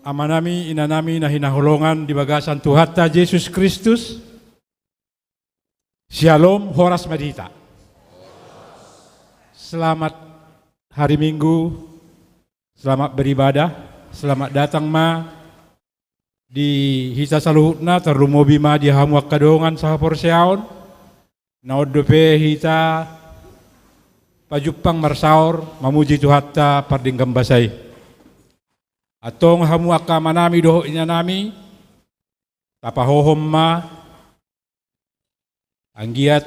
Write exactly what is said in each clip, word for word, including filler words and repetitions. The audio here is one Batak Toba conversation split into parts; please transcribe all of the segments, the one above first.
Amanami, inanami na hinaholongan di bagasan Tuhanta Jesus Kristus, Syalom, horas ma di hita. Selamat hari Minggu, selamat beribadah, selamat datang ma di hita saluhutna, tarlumobi ma di hamu angka dongan sahaporseaon, na on dope hita pajumpang marsaor mamuji Tuhanta pardenggan basa i. Antong hamu angka amanami dohot inanami, tapahohom ma anggiat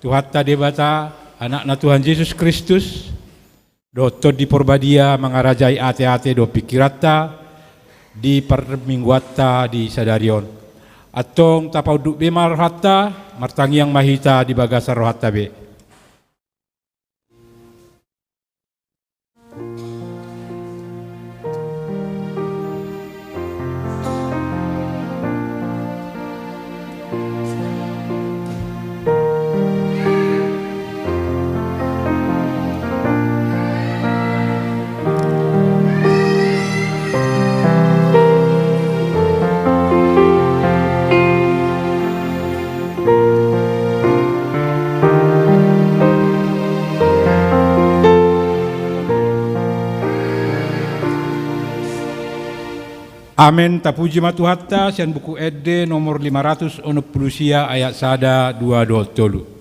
Tuhanta Debata, Anakna Tuhan Jesus Kristus, dohot Tondi Porbadia mangarajai ateate dohot pingkiranta di parmingguanta di sadari on. Antong tapaunduk be ma rohanta, martangiang ma hita di bagasan rohanta be. Amen. Tapuji ma Tuhanta, sian Buku Ende nomor lima ratus onom pulu sia, ayat sada, dua dohot tolu.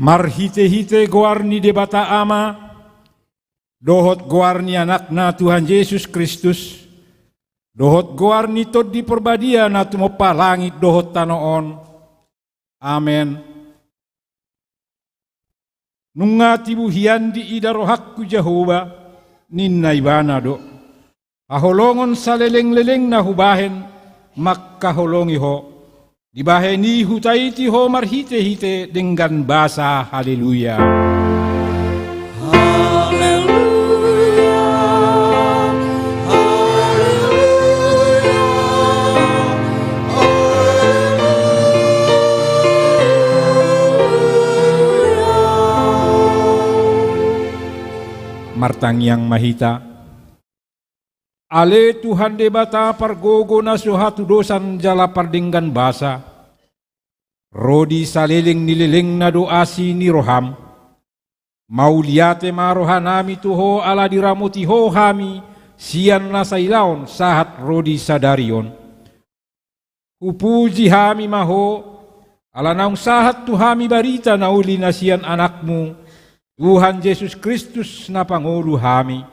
Marhite-hite goar ni Debata Ama, dohot goar ni Anakna Tuhan Jesus Kristus, dohot goar ni Tondi Parbadia na tumompa langit dohot tano on. Amen. Nunga tibu hian diida rohangku Jahowa, ninna Ibana do. Haholongon saleleng-lelengna hubahen mangkaholongi ho. Dibahen i hutaiti ho marhite-hite denggan basa. Haleluya. Haleluya. Haleluya. Haleluya. Martangiang ma hita. Ale Tuhan Debata pargogo na so hatudosan jala pardenggan basa, ro di saleleng ni lelengna do asi ni roham. Mauliate ma rohanami tu ho ala diramoti ho hami sian na sailaon sahat ro di sadari on. Hupuji hami ma ho, ala naung sahat tu hami barita na uli na sian Anakmu, Tuhan Jesus Kristus na pangolu hami.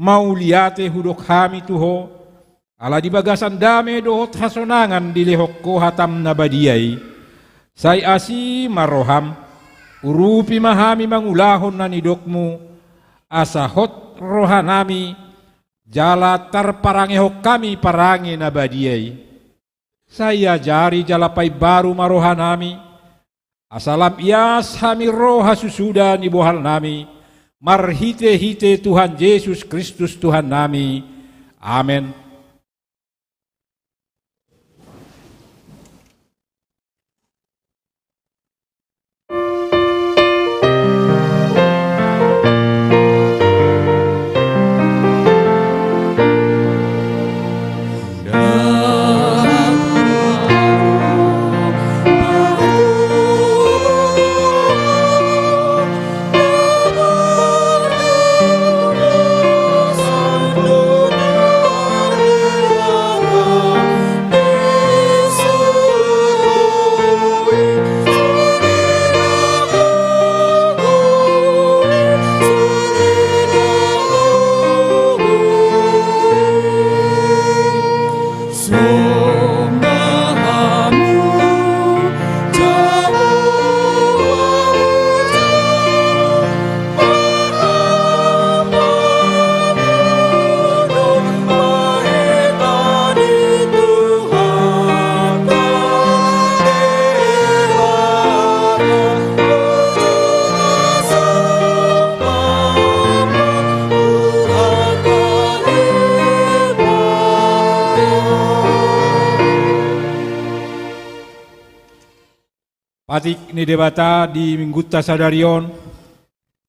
Mauliate hudok hami tu ho, ala di bagasan dame dohot hasonangan dilehon ho hatam na badia i. Sai asi ma roham, urupi ma hami mangulahon na nidokmu, asa hot rohanami, jala tarparangehon hami parange na badia i. Sai ajari jala paimbaru ma rohanami, asa lam ias hami ro hasusuda ni bohalnami, marhite-hite Tuhan Jesus Kristus Tuhannami. Amen. Patik ni Debata di Minggunta sadari on,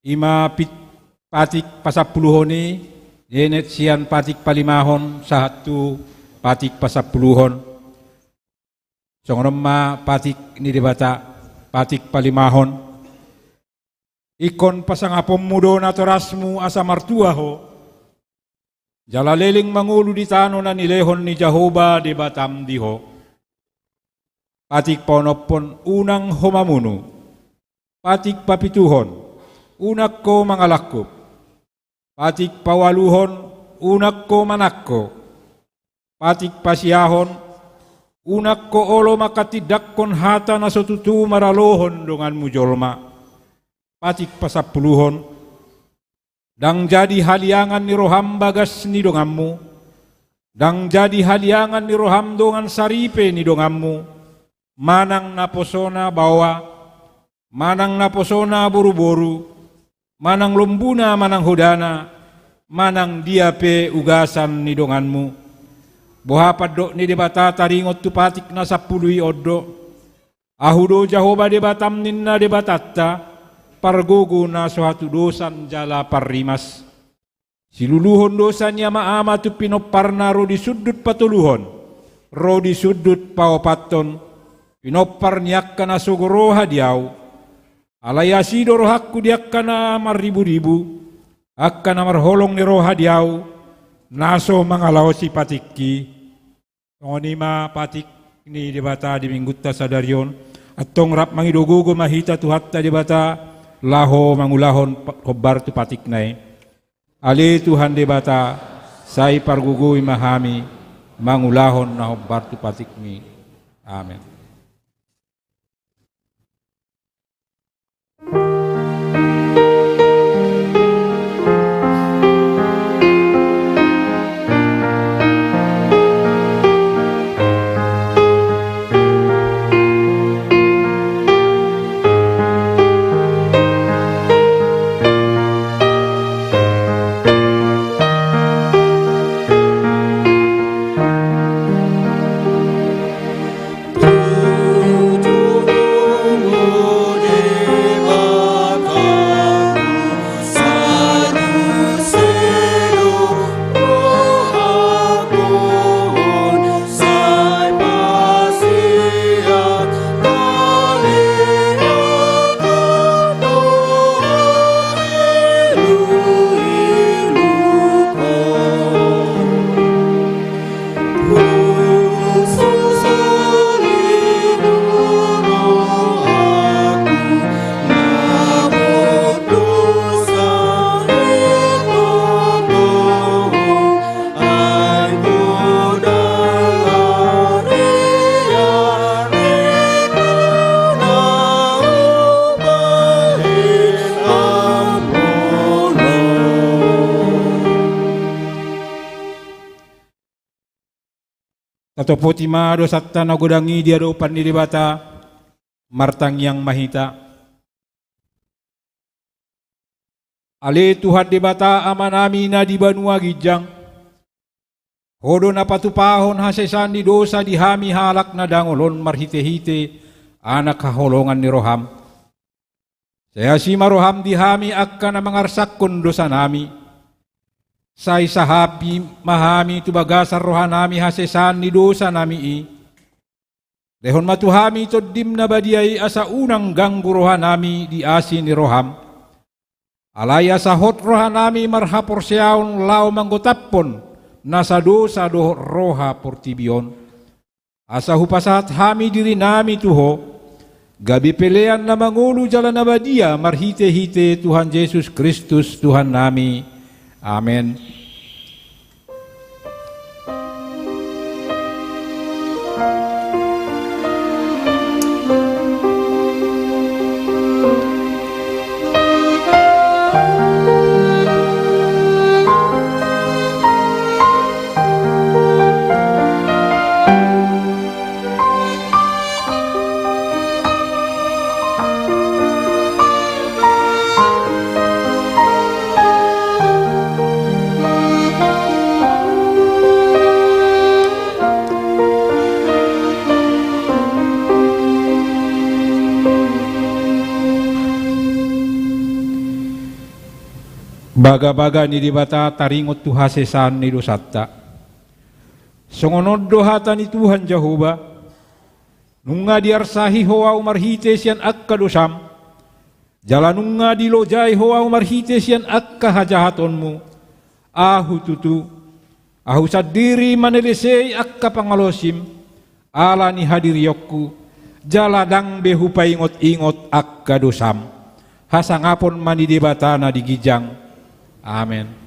i ma pit-, patik pasampuluhon i, dienet sian patik palimahon sahat tu patik pasampuluhon. Songon on ma patik ni Debata, patik palimahon. Ingkon pasangaponmu do natorasmu asa martua ho, jala leleng mangolu di tano na nilehon ni Jahowa Debatam di ho. Patik paonomhon, unang ho mamunu. Patik papituhon, unang ho mangalangkup. Patik paualuhon, unang ho manangko. Patik pasiahon, unang ho olo manghatindanghon hata na so tutu maralohon donganmu jolma. Patik pasampuluhon, ndang jadi haliangan ni roham bagas ni donganmu, ndang jadi haliangan ni roham dongan saripe ni donganmu, manang naposona baoa, manang naposona boruboru, manang lombuna manang hodana, manang dia pe ugasan ni donganmu. Boha pandok ni Debata taringot tu patik na sampulu i on do. Ahu do Jahowa Debatam ninna Debatanta, pargogo na so hatudosan jala parrimas. Siluluhon dosa ni amaama tu pinomparna ro di sundut patoluhon, ro di sundut paopathon, pinompar ni angka na sogo roha di ahu. Alai asi do rohangku di angka na marriburibu, angka na marholong ni roha di ahu, na so mangalaosi patikki. Songon i ma patik ni Debata di Minggunta sadari on. Antong rap mangido gogo ma hita Tuhanta Debata, laho mangulahon pa-, hombar tu patikna i. Ale Tuhan Debata, sai pargogoi ma hami, mangulahon na hombar tu patikmi. Amen. Tatopoti ma dosanta na godang i di adopan ni Debata, martangiang ma hita. Ale Tuhan Debata Amanami na di banua ginjang, Ho do na patupahon hasesaan ni dosa di hami halak na dangol on marhitehite Anak haholongan ni roham. Sai asi ma roham di hami angka na mangarsakhon dosanami. Sai sahapi ma hami tu bagasan rohanami hasesaan ni dosanami i. Lehon ma tu hami Tondim na badia i asa unang ganggu rohanami di asi ni roham. Alai asa hot rohanami marhaporseaon laho manggotaphon nasa dosa dohot roha portibi on. Asa hupasahat hami dirinami tu Ho, gabe pelean na mangolu jala na badia marhitehite Tuhan Jesus Kristus Tuhannami. Amen. Bagabaga ni Debata taringot tu hasesaan ni dosanta. Songon on do hata ni Tuhan Jahowa: Nunga diarsahi ho ahu marhite sian angka dosam, jala nunga dilojai ho ahu marhite sian angka hajahatonmu. Ahu tutu, ahu sandiri manelesei angka pangalaosim, ala ni hadirionku, jala ndang be hupaingot-ingot angka dosam. Hasangapon ma ni Debata na di ginjang. Amen.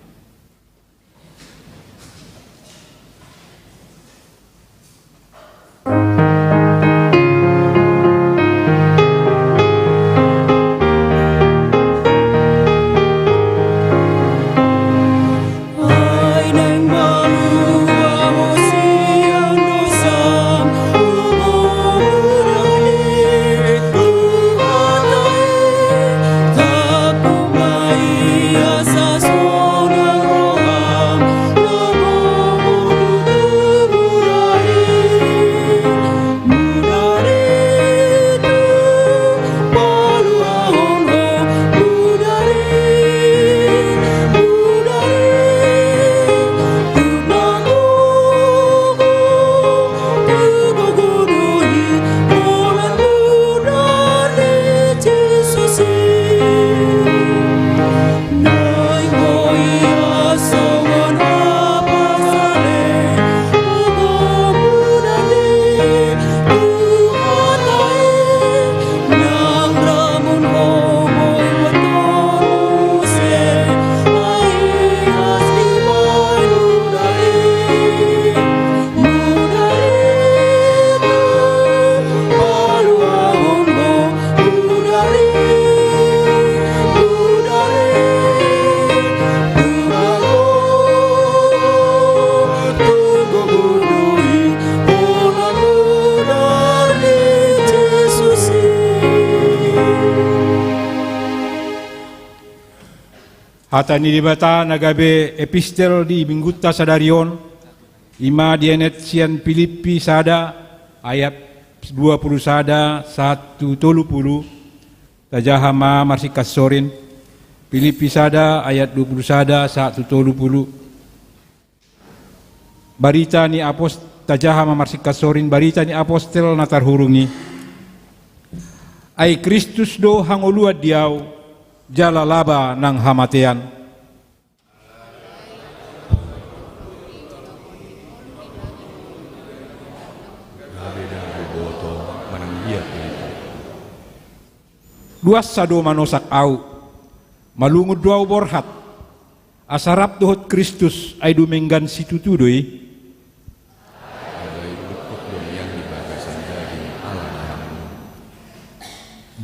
Hata ni Debata na gabe epistel di minggunta sadari on, i ma dienet sian Pilippi sada ayat dua puluh sada sahat tu tolu puluh. Tajaha ma marsingkat sorin, Pilippi sada ayat dua puluh sada sahat tu tolu puluh. Barita ni apos-, tajaha ma marsingkat sorin, barita ni apostel na tarhurung i. Ai Kristus do hangoluan di ahu, jala laba nang hamatean. Duansa do manosak ahu, malungun do ahu borhat, asa rap dohot Kristus, ai dumenggan situtu do i.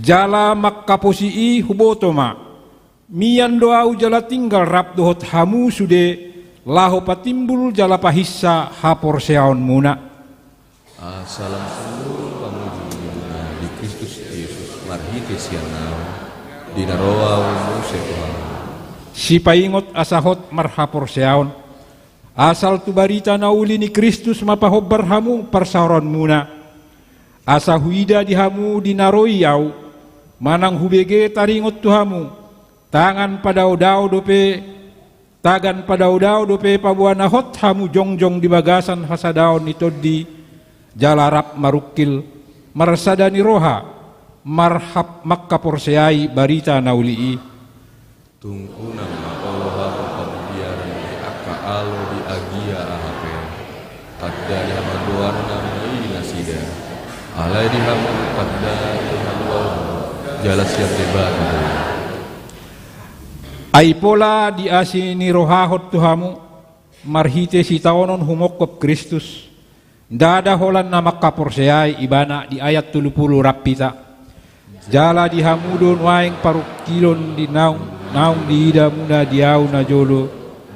Jala mangkaposi i huboto ma, mian do ahu jala tinggal rap dohot hamu sude, laho patimbul jala pahinsa haporseaonmuna. Asa lam sumurung pamujimuna di Kristus Jesus marhite sian ahu, di na ro ahu muse tu hamu. Sipaingot asa hot marhaporseaon, asal tu barita na uli ni Kristus ma pahombar hamu parsaoranmuna. Asa huida di hamu di na ro i ahu, manang hubege taringot tu hamu, tangan padaodao dope, tagan padaodao dope paboa na hot hamu jongjong di bagasan hasadaon ni Tondi, jala rap marungkil, marsada ni roha, marhap-, mangkaporseai barita na uli i. Tung unang ma olo hamu pabudiaran di angka alo di agia aha pe. Tanda ni hamardoanna ma i nasida. Alai di hamu tanda ni haluaon jala sian Debata do i. Ai pola diasinirohahon tu hamu marhite sitaonon humongkop Kristus, ndada holan na mangkaporseai Ibana, di ayat tolu puluh rap hita. Jala di hamu do nuaeng parungkilon di naung, naung diidamuna di ahu najolo,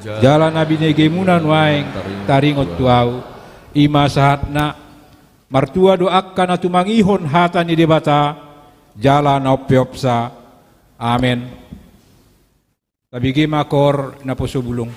jala na binegemuna nuaeng taringot tu ahu. I ma sahatna. Martua do angka na tumangihon hata ni Debata, jala na umpeopsa. Amen. Tabege ma koor naposo bulung.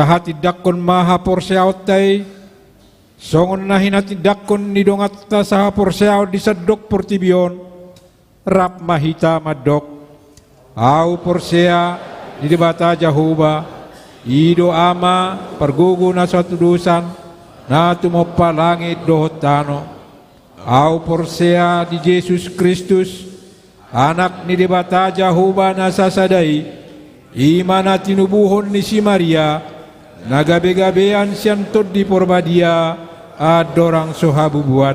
Hatindangkon ma haporseaonta i, songon na hinatindangkon ni donganta sahaporseaon di sandok portibi on, rap ma hita mandok: Ahu porsea di Debata Jahowa, i do Ama pargogo na so hatudosan, na tumompa langit dohot tano. Ahu porsea di Jesus Kristus, Anak ni Debata Jahowa na sasada i, i ma na tinubuhon ni si Maria, na gabegabean sian Tondi Porbadia, andorang so habubuan.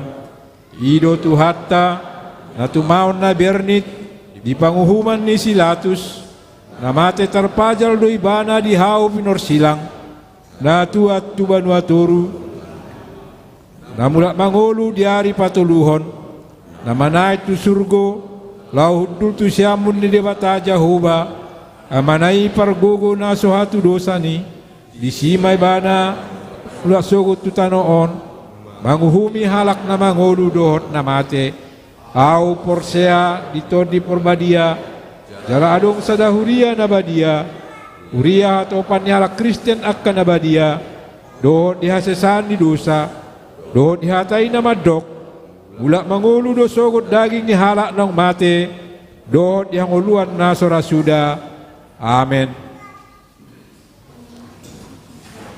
I do Tuhanta, na tumaon na bernit di panguhuman ni si Latus, na mate tarpajal do Ibana di hau pinorsilang, na tuat tu banua toru, na mulak mangolu di ari patoluhon, na manaek tu surgo, laho hundul tu siamun ni Debata Jahowa, Amana i pargogo na so hatudosan i. Disi ma Ibana mulak sogot tu tano on, manguhumi halak na mangolu dohot na mate. Ahu porsea di Tondi Porbadia, jala adong sada huria na badia, huria hatopan ni halak Kristen angka na badia, dohot di hasesaan ni dosa, dohot di hata i na mandok: Mulak mangolu do sogot daging ni halak naung mate, dohot di hangoluan na so ra suda. Amen.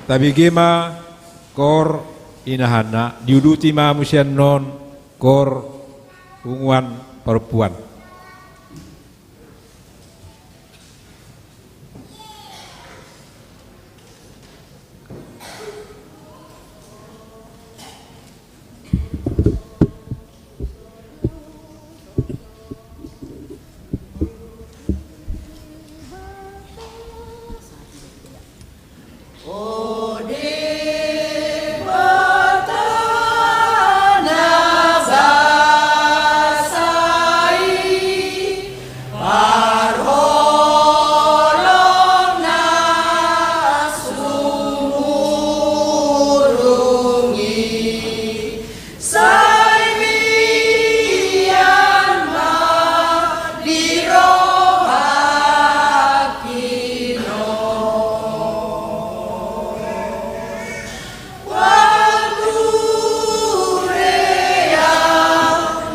Tabege ma koor inahanna, diuduti ma muse annon koor punguan parompuan. Sai mian ma di rohangki on. Waktu rea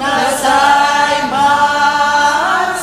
na sai mansahon.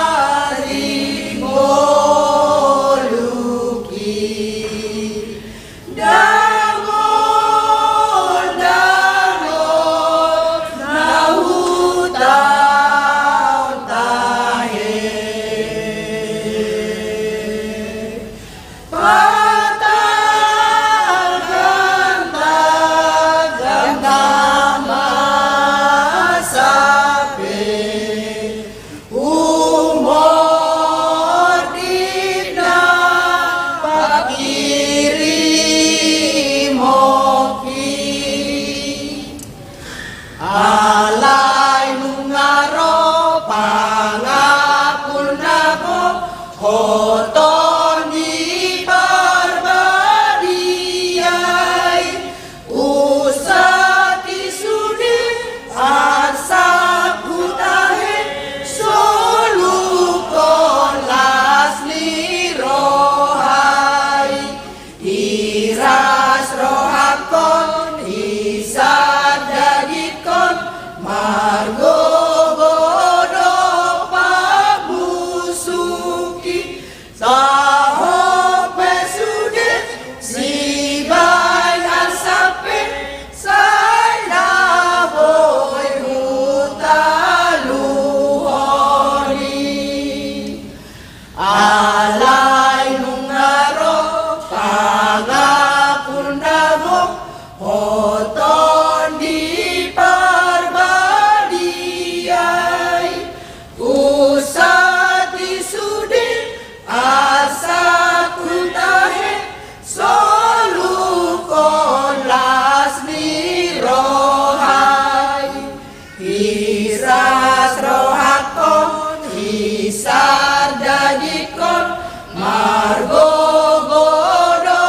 Sari ngoluki, dangon, dangon na hutaon tahe. Patalgantang gantang ma sampe humordit na pangkirimonki. Alai nunga ro pangapulna, bohot Tondi Parbadia i, unsati sude arsap hu tahe, solukhon las ni roha i. Iras rohangkon, isandagingkon, margogo do pamusuki. Sahat pe sude sibaen arsap pe, sai na boi hutaluhon i. Alai nunga ro pangapulna, bohot Tondi Parbadia i, unsati sude arsap hu tahe, solukhon Margogo do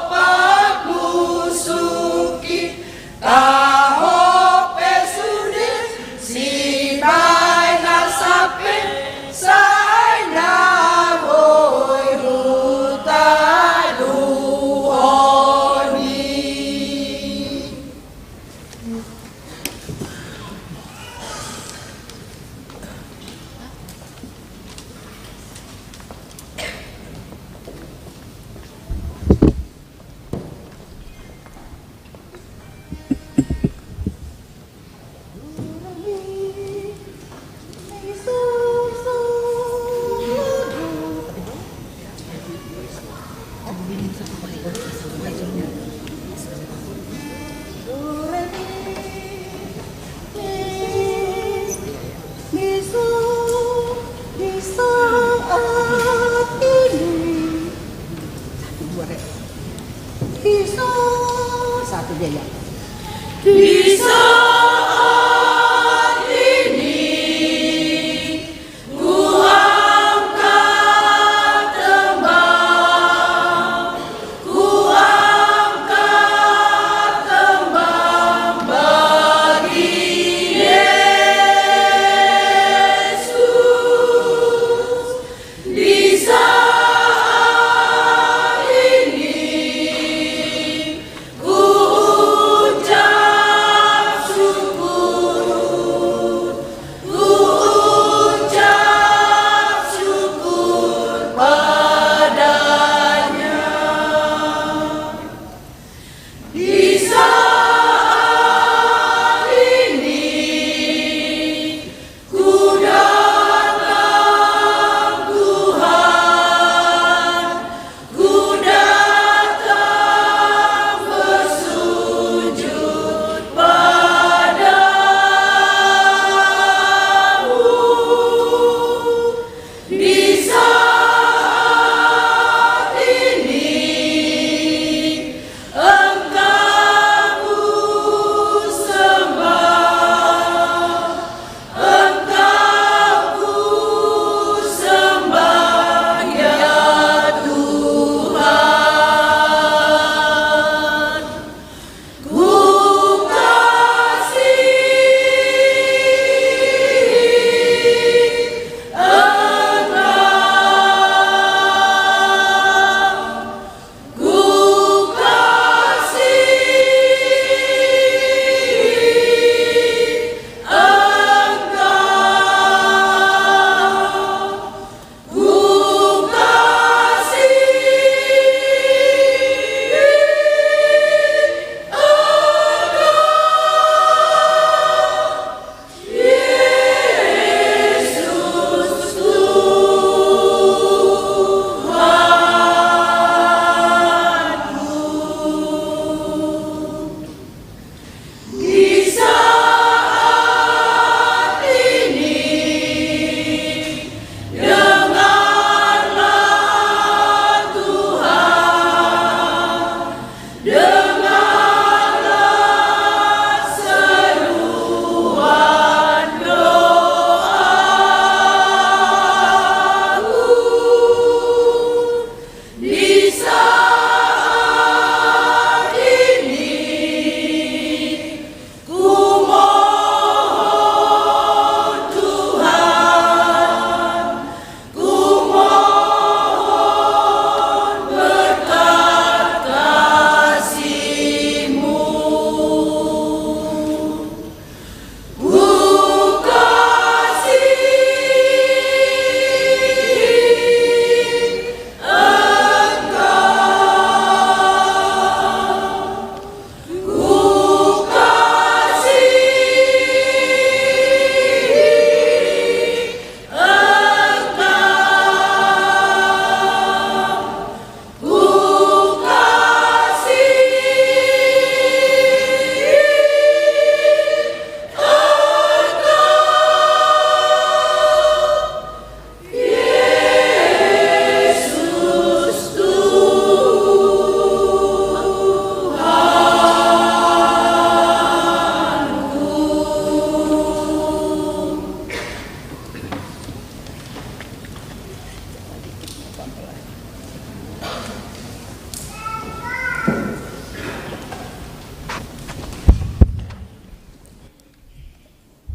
pangusungki, taho pe sude sibaen na sape, sai na boi hutaluhon i. Satu, dua, re. Di saat ini. Di saat ini, ku angkat tembang, ku angkat tembang bagi Yesus. Di saat ini, ku ucap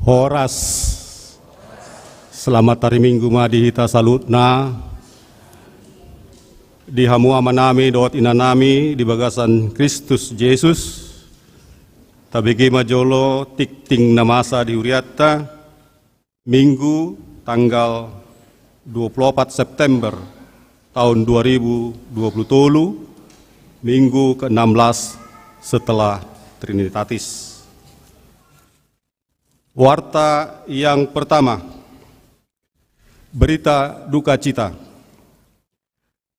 Horas. Selamat hari Minggu ma di hita saluhutna. Di hamu amanami dohot inanami di bagasan Kristus Jesus. Tabege ma jolo tingting na masa di hurianta. Minggu tanggal dua puluh empat September tahun dua ribu dua puluh tolu, minggu keenam belas setelah Trinitatis. Warta yang pertama, berita duka cita.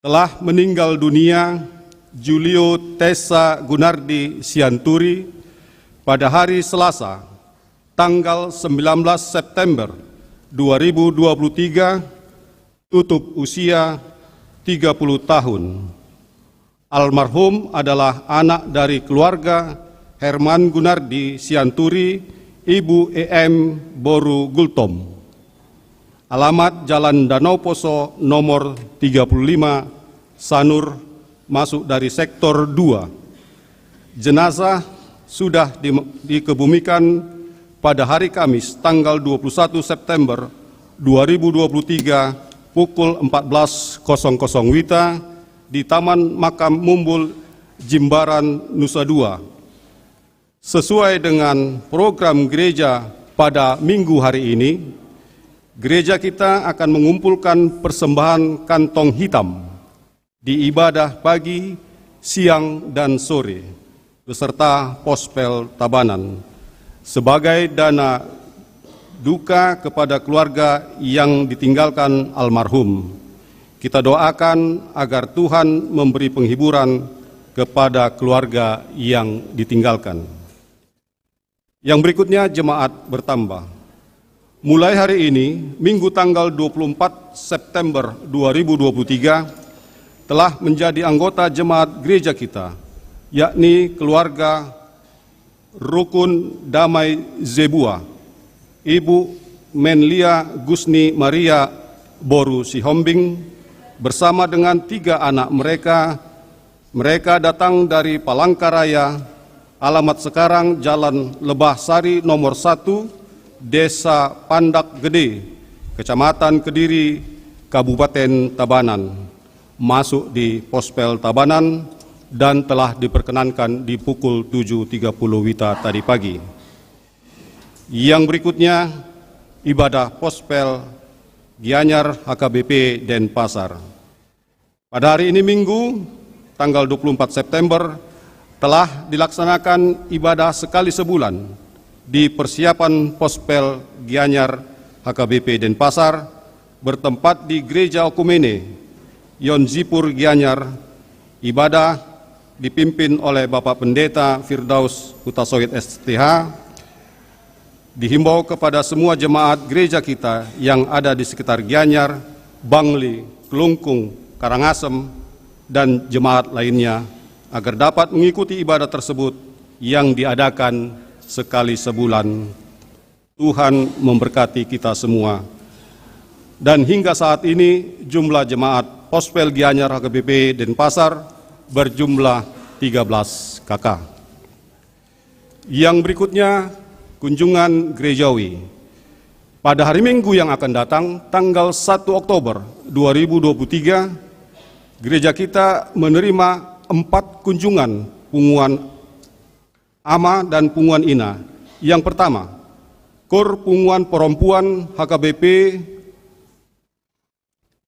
Telah meninggal dunia Julio Tessa Gunardi Sianturi pada hari Selasa, tanggal sembilan belas September dua ribu dua puluh tiga, tutup usia tiga puluh tahun. Almarhum adalah anak dari keluarga Herman Gunardi Sianturi, Ibu E M, Boru Gultom. Alamat Jalan Danau Poso nomor tiga puluh lima, Sanur, masuk dari sektor dua. Jenazah sudah di-, dikebumikan pada hari Kamis tanggal dua puluh satu September dua ribu dua puluh tiga pukul empat belas kosong kosong WITA di Taman Makam Mumbul Jimbaran Nusa Dua. Sesuai dengan program gereja pada minggu hari ini, gereja kita akan mengumpulkan persembahan kantong hitam di ibadah pagi, siang, dan sore, beserta Pospel Tabanan sebagai dana duka kepada keluarga yang ditinggalkan almarhum. Kita doakan agar Tuhan memberi penghiburan kepada keluarga yang ditinggalkan. Yang berikutnya, jemaat bertambah. Mulai hari ini, Minggu tanggal dua puluh empat September dua ribu dua puluh tiga, telah menjadi anggota jemaat gereja kita, yakni keluarga Rukun Damai Zebua, Ibu Menlia Gusni Maria Boru Sihombing, bersama dengan tiga anak mereka. Mereka datang dari Palangkaraya, alamat sekarang Jalan Lebah Sari nomor satu, Desa Pandak Gede, Kecamatan Kediri, Kabupaten Tabanan. Masuk di Pospel Tabanan dan telah diperkenankan di pukul tujuh tiga puluh WITA tadi pagi. Yang berikutnya, ibadah Pospel Gianyar H K B P Denpasar. Pada hari ini, Minggu, tanggal dua puluh empat September, telah dilaksanakan ibadah sekali sebulan di persiapan Pospel Gianyar H K B P Denpasar, bertempat di Gereja Okumene Yonzipur Gianyar. Ibadah dipimpin oleh Bapak Pendeta Firdaus Hutasoit, S T H. Dihimbau kepada semua jemaat gereja kita yang ada di sekitar Gianyar, Bangli, Klungkung, Karangasem, dan jemaat lainnya agar dapat mengikuti ibadah tersebut yang diadakan sekali sebulan. Tuhan memberkati kita semua. Dan hingga saat ini, jumlah jemaat Pospel Gianyar H K B P Denpasar berjumlah tiga belas K K. Yang berikutnya, kunjungan gerejawi. Pada hari Minggu yang akan datang, tanggal satu Oktober dua ribu dua puluh tiga, gereja kita menerima empat kunjungan punguan ama dan punguan ina. Yang pertama, Kor Punguan Perempuan H K B P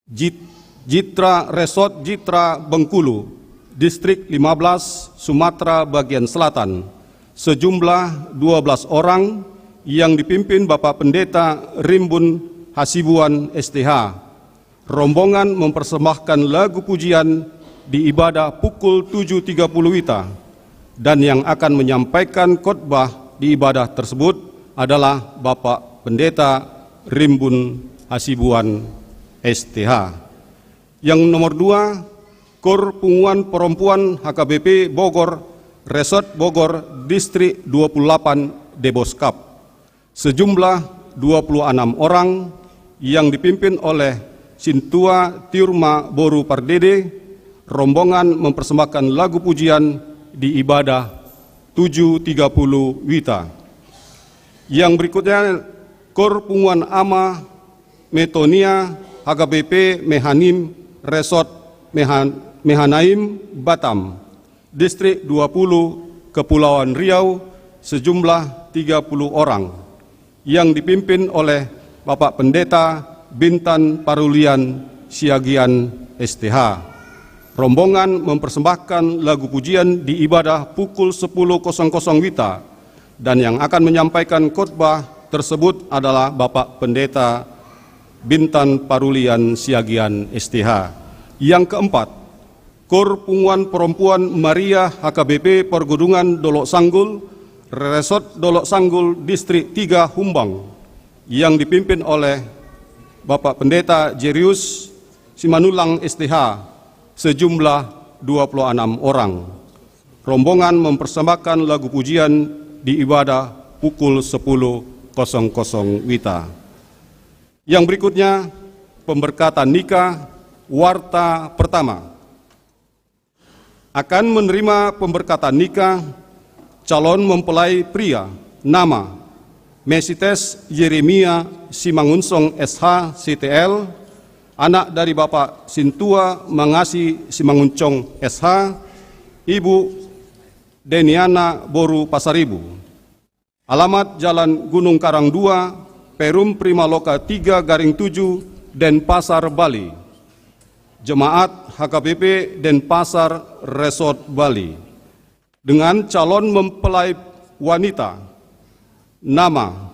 Jit-, Jitra Resort Jitra Bengkulu, Distrik lima belas, Sumatera Bagian Selatan, sejumlah dua belas orang yang dipimpin Bapak Pendeta Rimbun Hasibuan, S T H. Rombongan mempersembahkan lagu pujian di ibadah pukul tujuh tiga puluh WITA, dan yang akan menyampaikan khotbah di ibadah tersebut adalah Bapak Pendeta Rimbun Hasibuan, S T H. Yang nomor dua, Kor Punguan Perempuan H K B P Bogor, Resort Bogor, Distrik dua puluh delapan, Deboskap. Sejumlah dua puluh enam orang yang dipimpin oleh Sintua Tiurma Boru Pardede, rombongan mempersembahkan lagu pujian di ibadah tujuh tiga puluh WITA. Yang berikutnya, Kor Punguan Ama Metonia, H K B P Mehanim, Resort Mehan-, Mehanaim, Batam, Distrik dua puluh, Kepulauan Riau, sejumlah tiga puluh orang, yang dipimpin oleh Bapak Pendeta Bintan Parulian Siagian, S T H. Rombongan mempersembahkan lagu pujian di ibadah pukul sepuluh kosong kosong WITA, dan yang akan menyampaikan khotbah tersebut adalah Bapak Pendeta Bintan Parulian Siagian, S T H. Yang keempat, Kor Punguan Perempuan Maria, H K B P Pergudungan Dolok Sanggul, Resort Dolok Sanggul, Distrik tiga, Humbang, yang dipimpin oleh Bapak Pendeta Jerius Simanullang, S T H, sejumlah dua puluh enam orang. Rombongan mempersembahkan lagu pujian di ibadah pukul sepuluh kosong kosong WITA. Yang berikutnya, pemberkatan nikah, warta pertama. Akan menerima pemberkatan nikah calon mempelai pria, nama Mesites Yeremia Simangunsong, S H, C T L, anak dari Bapak Sintua Mangasi Simangunsong, S H, Ibu Deniana, boru Pasaribu. Alamat Jalan Gunung Karang dua, Perum Primaloka tiga garing tujuh, Denpasar, Bali. Jemaat H K B P Denpasar Resort Bali. Dengan calon mempelai wanita, nama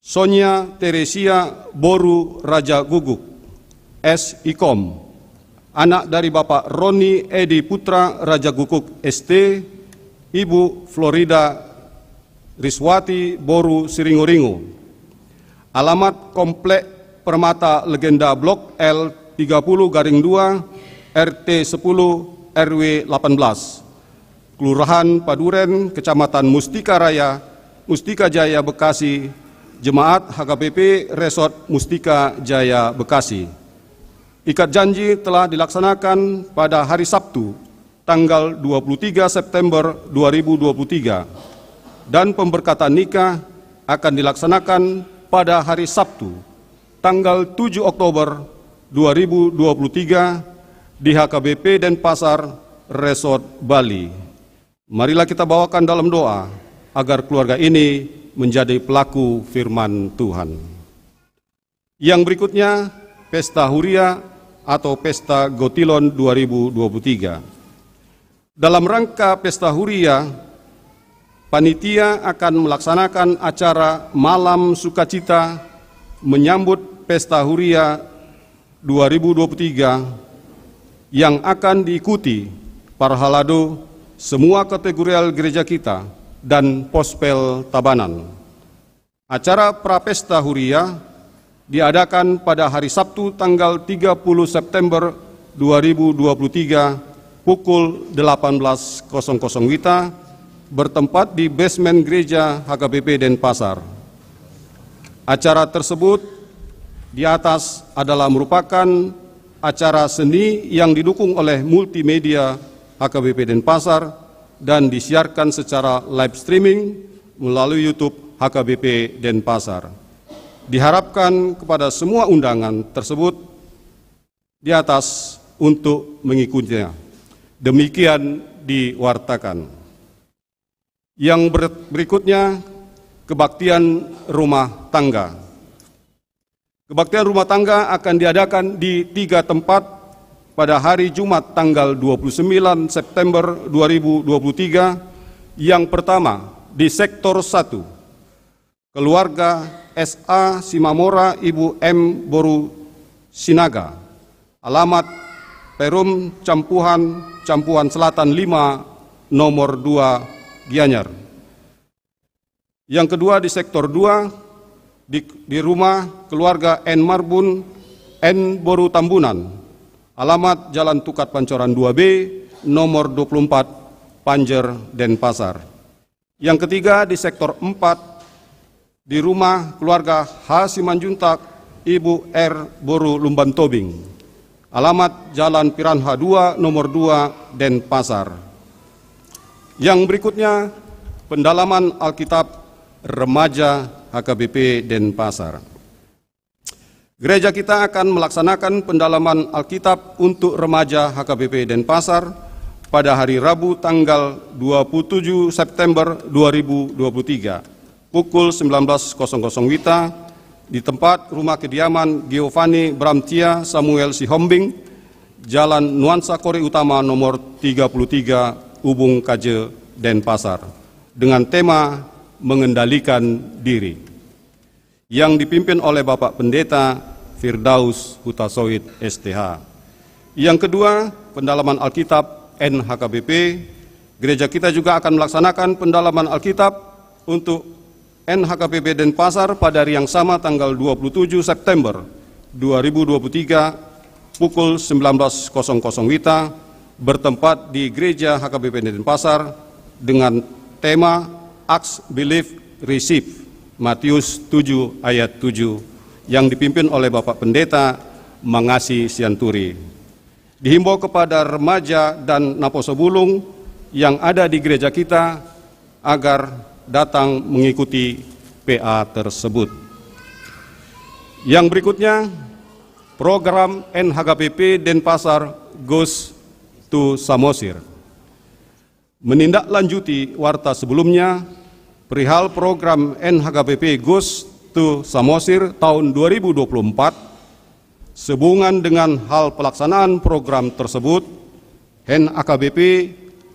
Sonia Teresia, boru Raja Guguk, S I Kom, anak dari Bapak Roni Edi Putra Raja Guguk, S T, Ibu Florida Riswati, boru Siringuringu. Alamat Komplek Permata Legenda, Blok L tiga puluh garing dua, R T sepuluh, R W delapan belas. Kelurahan Paduren, Kecamatan Mustika Raya, Mustika Jaya, Bekasi, Jemaat H K B P Resort Mustika Jaya, Bekasi. Ikat janji telah dilaksanakan pada hari Sabtu, tanggal dua puluh tiga September dua ribu dua puluh tiga, dan pemberkatan nikah akan dilaksanakan pada hari Sabtu, tanggal tujuh Oktober dua ribu dua puluh tiga, di H K B P Denpasar Resort Bali. Marilah kita bawakan dalam doa agar keluarga ini menjadi pelaku firman Tuhan. Yang berikutnya, pesta huria atau pesta gotilon dua ribu dua puluh tiga. Dalam rangka pesta huria, panitia akan melaksanakan acara malam sukacita menyambut pesta huria dua ribu dua puluh tiga yang akan diikuti parhalado semua kategorial gereja kita dan Pospel Tabanan. Acara prapesta huria diadakan pada hari Sabtu, tanggal tiga puluh September dua ribu dua puluh tiga, pukul delapan belas kosong kosong WITA, bertempat di basement gereja H K B P Denpasar. Acara tersebut di atas adalah merupakan acara seni yang didukung oleh multimedia H K B P Denpasar dan disiarkan secara live streaming melalui YouTube H K B P Denpasar. Diharapkan kepada semua undangan tersebut di atas untuk mengikutinya. Demikian diwartakan. Yang ber-, berikutnya, kebaktian rumah tangga. Kebaktian rumah tangga akan diadakan di tiga tempat pada hari Jumat, tanggal dua puluh sembilan September dua ribu dua puluh tiga. Yang pertama, di Sektor satu, keluarga S A Simamora, Ibu M, boru Sinaga. Alamat Perum Campuhan, Campuhan Selatan lima, nomor dua, Gianyar. Yang kedua, di Sektor dua, di, di rumah keluarga N Marbun, N, boru Tambunan. Alamat Jalan Tukat Pancoran dua B, nomor dua puluh empat, Panjer, Denpasar. Yang ketiga, di Sektor empat, di rumah keluarga H Simanjuntak, Ibu R, boru Lumban Tobing. Alamat Jalan Piranha dua, nomor dua, Denpasar. Yang berikutnya, pendalaman Alkitab Remaja H K B P Denpasar. Gereja kita akan melaksanakan pendalaman Alkitab untuk remaja H K B P Denpasar pada hari Rabu tanggal dua puluh tujuh September dua ribu dua puluh tiga, pukul sembilan belas kosong kosong WITA, di tempat rumah kediaman Giovanni Bramtia Samuel Sihombing, Jalan Nuansa Kori Utama nomor tiga puluh tiga, Ubung Kaje, Denpasar, dengan tema Mengendalikan Diri, yang dipimpin oleh Bapak Pendeta Firdaus Hutasoit, S T H. Yang kedua, pendalaman Alkitab N H K B P. Gereja kita juga akan melaksanakan pendalaman Alkitab untuk N H K B P Denpasar pada hari yang sama, tanggal dua puluh tujuh September dua ribu dua puluh tiga, pukul sembilan belas kosong kosong WITA, bertempat di Gereja H K B P Denpasar, dengan tema Ask, Believe, Receive, Matius tujuh ayat tujuh, yang dipimpin oleh Bapak Pendeta Mangasi Sianturi. Dihimbau kepada remaja dan naposobulung yang ada di gereja kita agar datang mengikuti P A tersebut. Yang berikutnya, program N H K B P Denpasar Goes to Samosir. Menindaklanjuti warta sebelumnya, perihal program N H K B P Goes to Samosir tahun dua ribu dua puluh empat, sehubungan dengan hal pelaksanaan program tersebut, N H K B P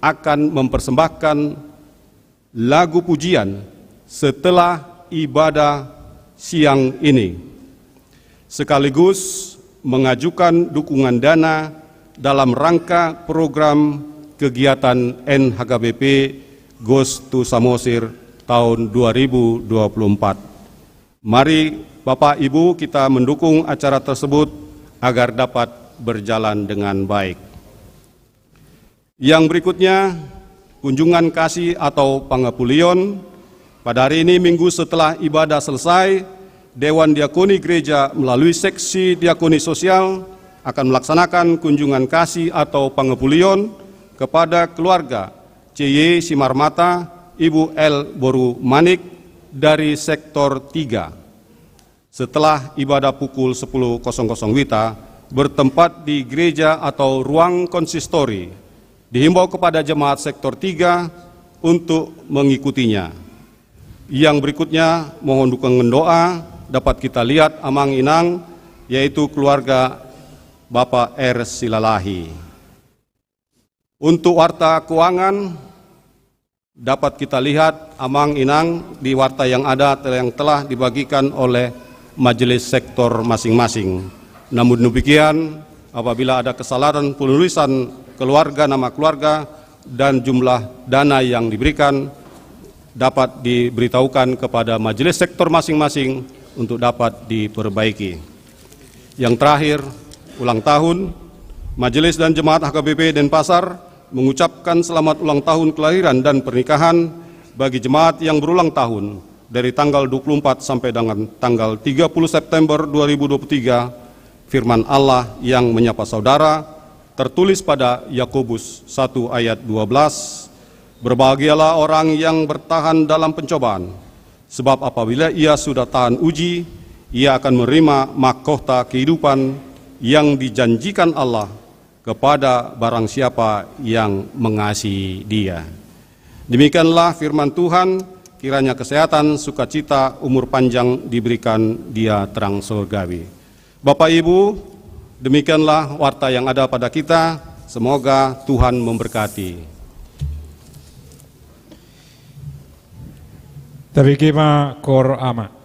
akan mempersembahkan lagu pujian setelah ibadah siang ini, sekaligus mengajukan dukungan dana dalam rangka program kegiatan N H K B P Goes to Samosir tahun dua ribu dua puluh empat. Mari, Bapak, Ibu, kita mendukung acara tersebut agar dapat berjalan dengan baik. Yang berikutnya, kunjungan kasih atau pangapulion. Pada hari ini, Minggu, setelah ibadah selesai, Dewan Diakoni Gereja melalui Seksi Diakoni Sosial akan melaksanakan kunjungan kasih atau pangapulion kepada keluarga C Y Simarmata, Ibu L Boru Manik, dari Sektor tiga. Setelah ibadah pukul sepuluh kosong kosong WITA, bertempat di gereja atau ruang konsistori. Dihimbau kepada jemaat Sektor tiga untuk mengikutinya. Yang berikutnya, mohon dukungan doa, dapat kita lihat, Amang Inang, yaitu keluarga Bapak R Silalahi. Untuk warta keuangan, dapat kita lihat, Amang Inang, di warta yang ada, yang telah dibagikan oleh majelis sektor masing-masing. Namun demikian, apabila ada kesalahan penulisan keluarga, nama keluarga, dan jumlah dana yang diberikan, dapat diberitahukan kepada majelis sektor masing-masing untuk dapat diperbaiki. Yang terakhir, ulang tahun. Majelis dan jemaat H K B P Denpasar mengucapkan selamat ulang tahun kelahiran dan pernikahan bagi jemaat yang berulang tahun dari tanggal dua puluh empat sampai dengan tanggal tiga puluh September dua ribu dua puluh tiga. Firman Allah yang menyapa saudara tertulis pada Yakobus satu ayat dua belas, "Berbahagialah orang yang bertahan dalam pencobaan, sebab apabila ia sudah tahan uji, ia akan menerima mahkota kehidupan yang dijanjikan Allah kepada barang siapa yang mengasihi Dia." Demikianlah firman Tuhan, kiranya kesehatan, sukacita, umur panjang diberikan Dia terang surgawi. Bapak Ibu, demikianlah warta yang ada pada kita. Semoga Tuhan memberkati. Tabege ma, Koor Ama.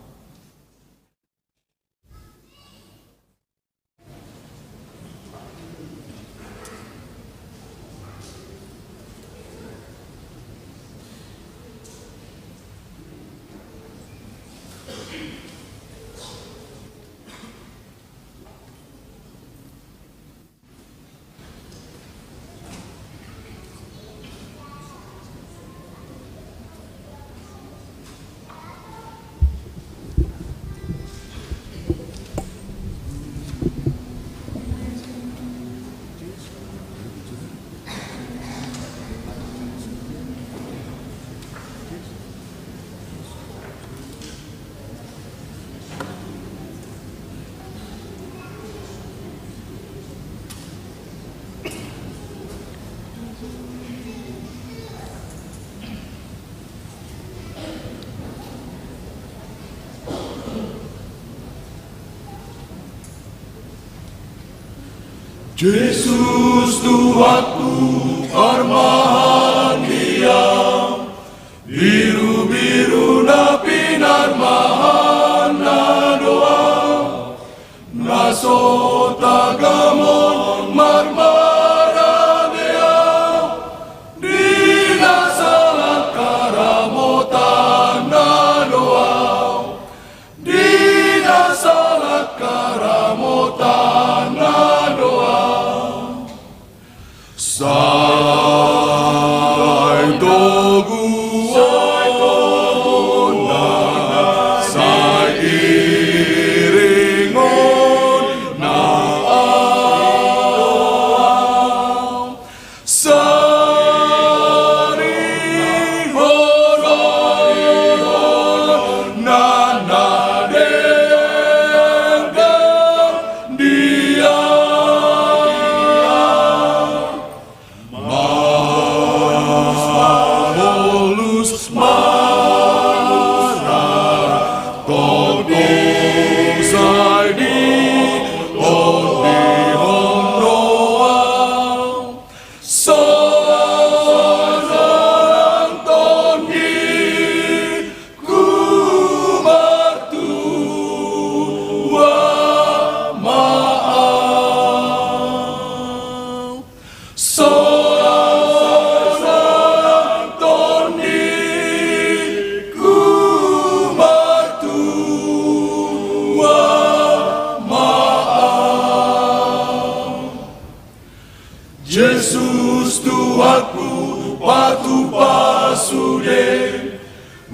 Jesus Tuhanku, armahan Ia, birubiru na pinarmahanna do Au, na so tagamon marmarame Au, di na salangka ramotanna do Au, di na salangka ramotanna do Au. Sai togu on, sai iringon na Au, saringonon na denggan di Au. Mangolus ma na tontu sai ditondihon do Au. Sonang tondiku martua ma Au. Sonang tondiku martua ma Au. Jesus Tuhanku, patupa sude,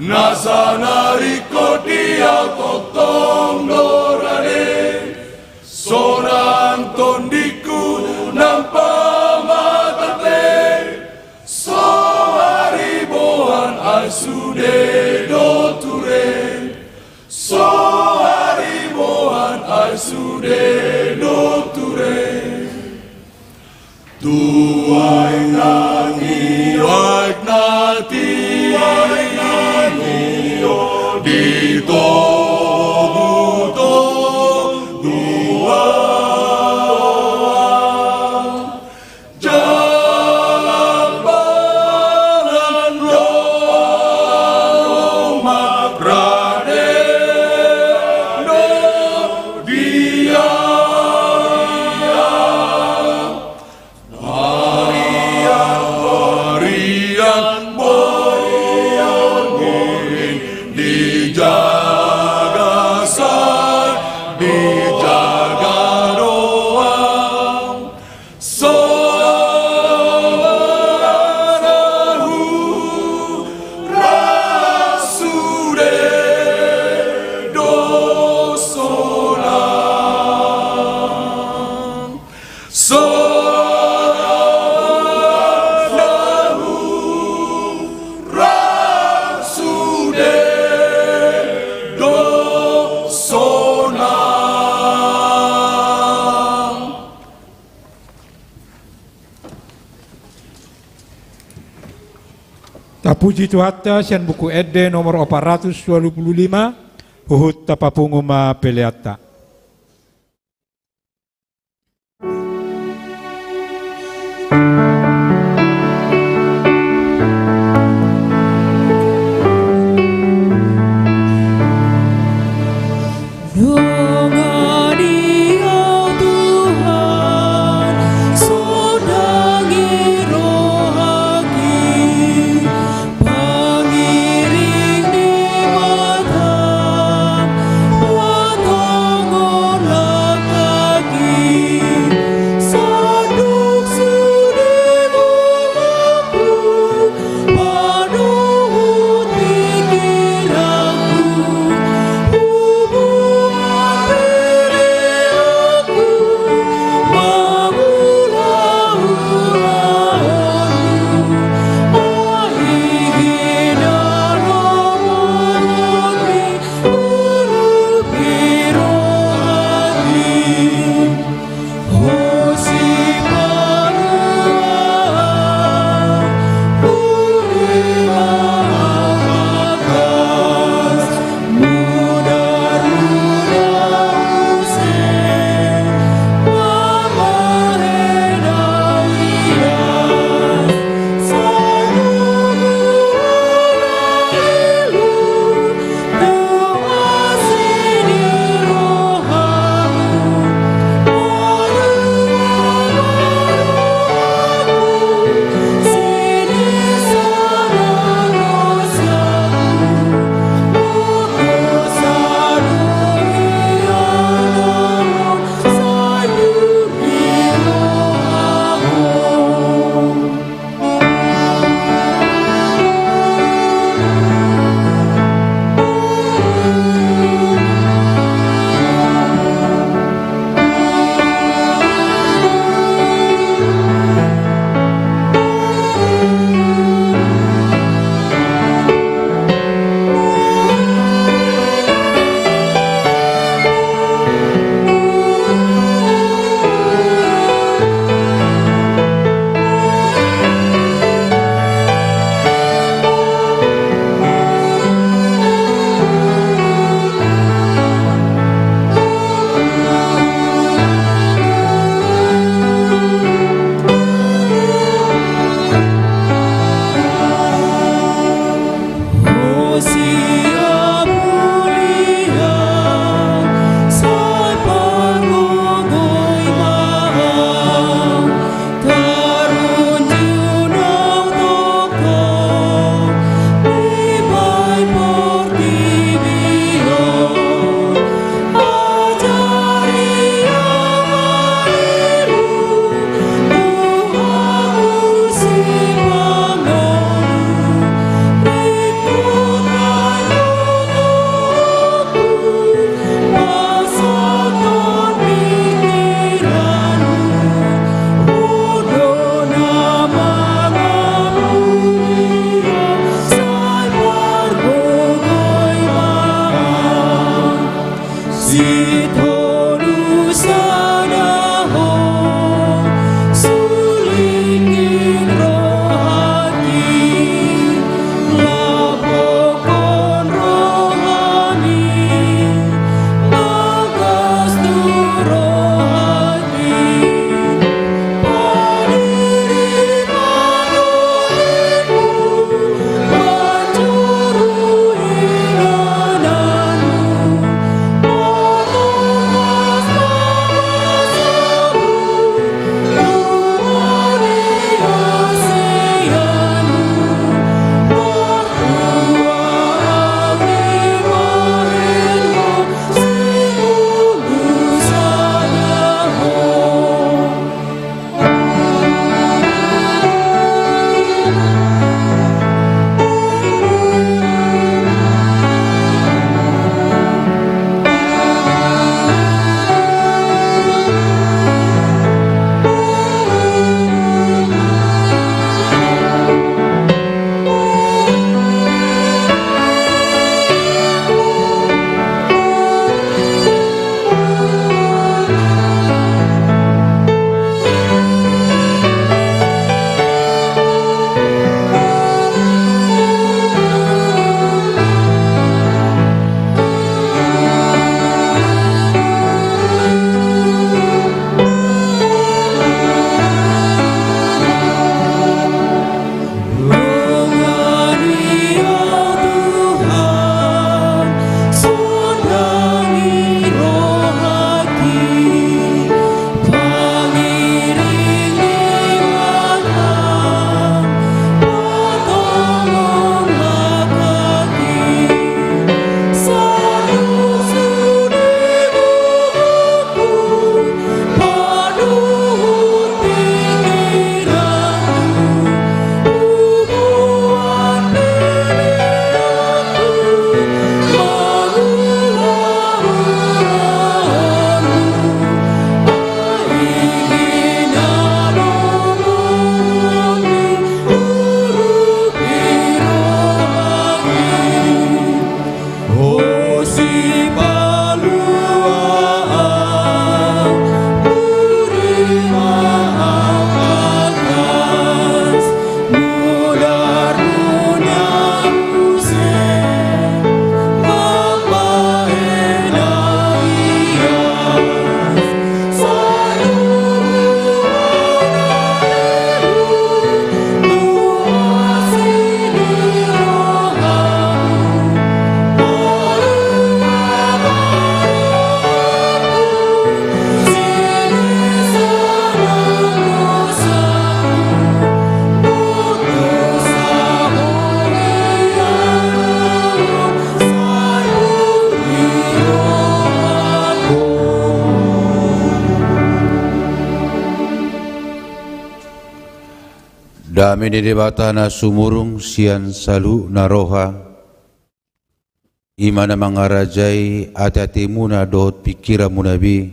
nasa na ringkot di Au tongtong do rade. Sonang tondiku nang pamatangte, so hariboan ai sude do ture. So hariboan ai sude do ture. Tu aek nangkin, aek na tio, di togu-togu Au. Jala panan do Au, rade do di Au. Arian, arian borngin, dijaga sai, dijaga do Au. Sonang na hurang sude do sonang. Sonang na hurang sude do sonang. Tapuji Tuhanta sian Buku Ende nomor opat ratus walu pulu lima, huhut tapapungu ma peleanta. Nunga di Au Tuhan, sonang i rohangki, pangiring ni mata, patong Dame ni Debata na sumurung sian saluhutna roha, i ma na mangarajai ateatemuna dohot pingkiranmuna be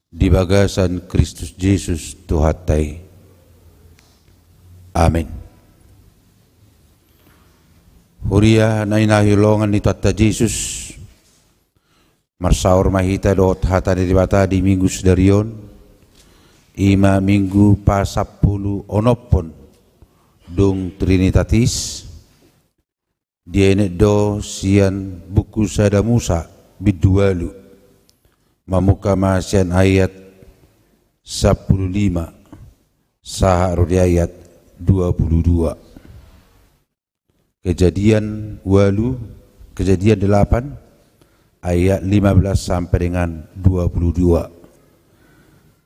di bagasan Kristus Jesus Tuhanta i. Amen. Huria na hinaholongan ni Tuhanta Jesus, marsaor ma hita dohot hata ni Debata di Minggu sadari on, i ma Minggu pasampulu onomhon dung Trinitatis, dienet do sian buku Sada Musa bindu ualu, mamungka ma sian ayat sampulu lima, sahat ro di ayat dua pulu dua. Kejadian ualu, Kejadian delapan, ayat lima belas sampai dengan dua puluh dua.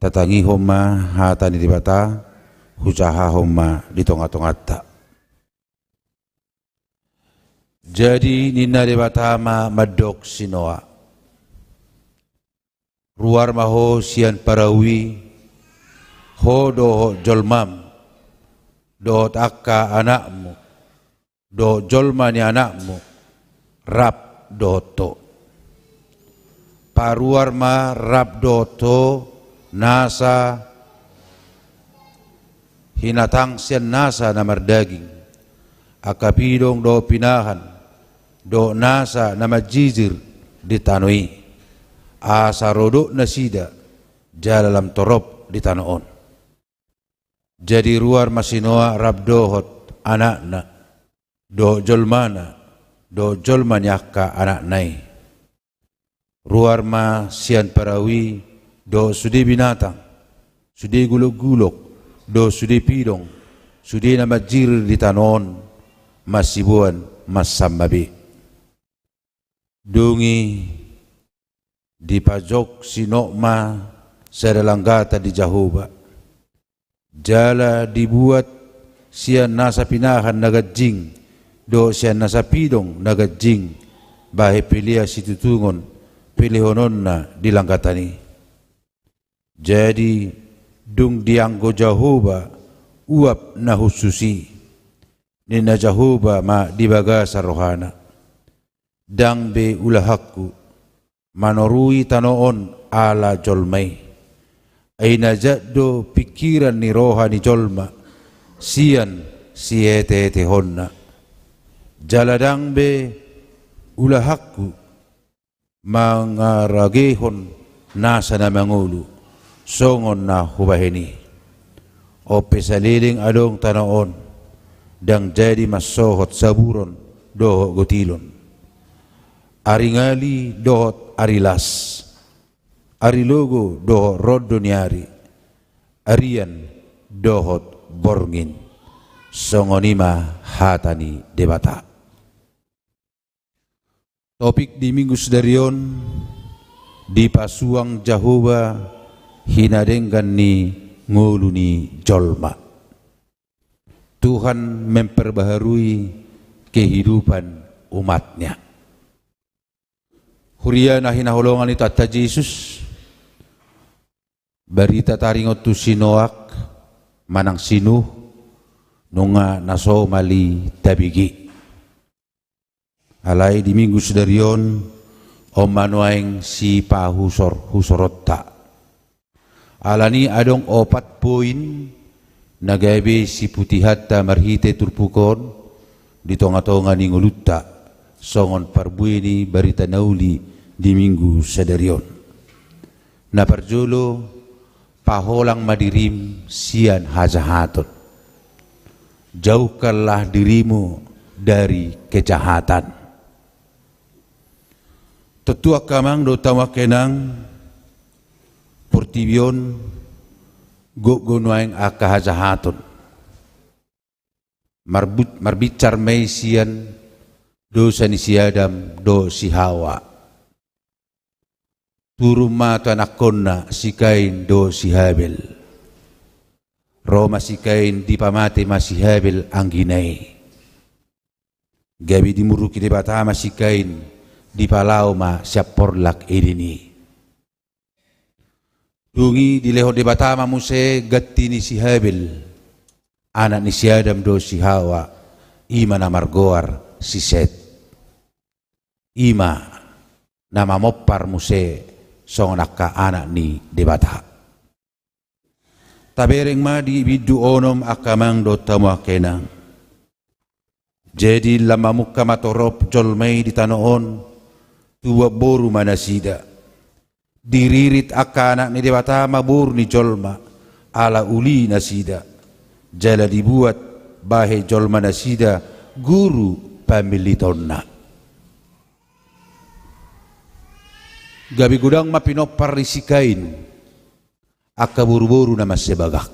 Tatangihon ma hata ni Debata, hujahahon ma di tongatonganta. Jadi ninna Debata ma mandok si Noa: Ruar ma ho sian parau i, ho dohot jolmam, dohot angka anakmu, dohot jolma ni anakmu, rap dohot ho. Paruar ma rap dohot ho nasa hinatang sian nasa na mardaging, angka pidong dohot pinahan, dohot nasa na manjijir di tano i, asa ro dok nasida jala lam torop di tano on. Jadi ruar ma si Noa rap dohot anakna, dohot jolmana, dohot jolma ni angka anakna i. Ruar ma sian parau i dohot sude binatang, sude gulokgulok, dohot sude pidong, sude na manjirir di tano on, masiboan mansan ma be. Dung i dipajok si Noa ma sada langgatan di Jahowa, jala dibuat sian nasa pinahan na ganjing dohot sian nasa pidong na ganjing bahen pelea situtungon pelehononna di langgatan i. Jadi dung dianggo Jahowa uap na hushus i, ninna Jahowa ma di bagasan rohana: Ndang be ulahanku manorui tano on ala jolma i. Ai na jat do pingkiran ni roha ni jolma sian sieteetehonna. Jala ndang be ulahanku mangaragehon nasa na mangolu songon na hubahen i. On pe saleleng adong tano on, ndang jadi mansohot saburon dohot gotilon, ari ngali dohot ari las, ari logo dohot rondo ni ari, arian dohot borngin. Songon i ma hata ni Debata. Topik di Minggu sadari on: Dipasuang Jahowa hinadenggan ni ngolu ni jolma. Tuhan memperbaharui kehidupan umat-Nya. Huria na hinaholongan ni Tuhanta Jesus, barita taringot tu si Noak manang si Nuh, nunga na somal i tabege. Alai di Minggu sadari on, on ma nuaeng sipahusorhusoronta. Alani adong opat poin na gabe siputihonta marhite turpuk on di tongatonga ni ngolunta, songon parbue ni barita na uli di Minggu sadari on. Na parjolo, paholang ma dirim sian hajahaton. Jauhkanlah dirimu dari kejahatan. Tontu angka amang dohot hamu angka inang, portibi on goggo nuaeng angka hajahaton. Marbut-, marbinsar ma i sian dosa ni si Adam dohot si Hawa. Turun ma tu anakkonna si Kain dohot si Habel. Ro ma si Kain, dipamate ma si Habel anggina i. Gabe dimuruki Debata ma si Kain, dipalao ma sian porlak Eden i. Dung i dilehon Debata ma muse ganti ni si Habel. anak ni si Adam do si Hawa, i ma na margoar si Set. I ma na mamompar muse songon angka anak ni Debata. Tabereng ma di bindu onom angka amang dohot hamu angka inang. Jadi lam mamungka ma torop jolma i di tano on, tubuan boru ma nasida. Diririt angka anak ni Debata ma boru ni jolma, ala uli nasida. Jala dibuat bahen jolma nasida guru pamillitonna. Gabe godang ma pinompar ni si Kain angka boruboru na mansai bagak.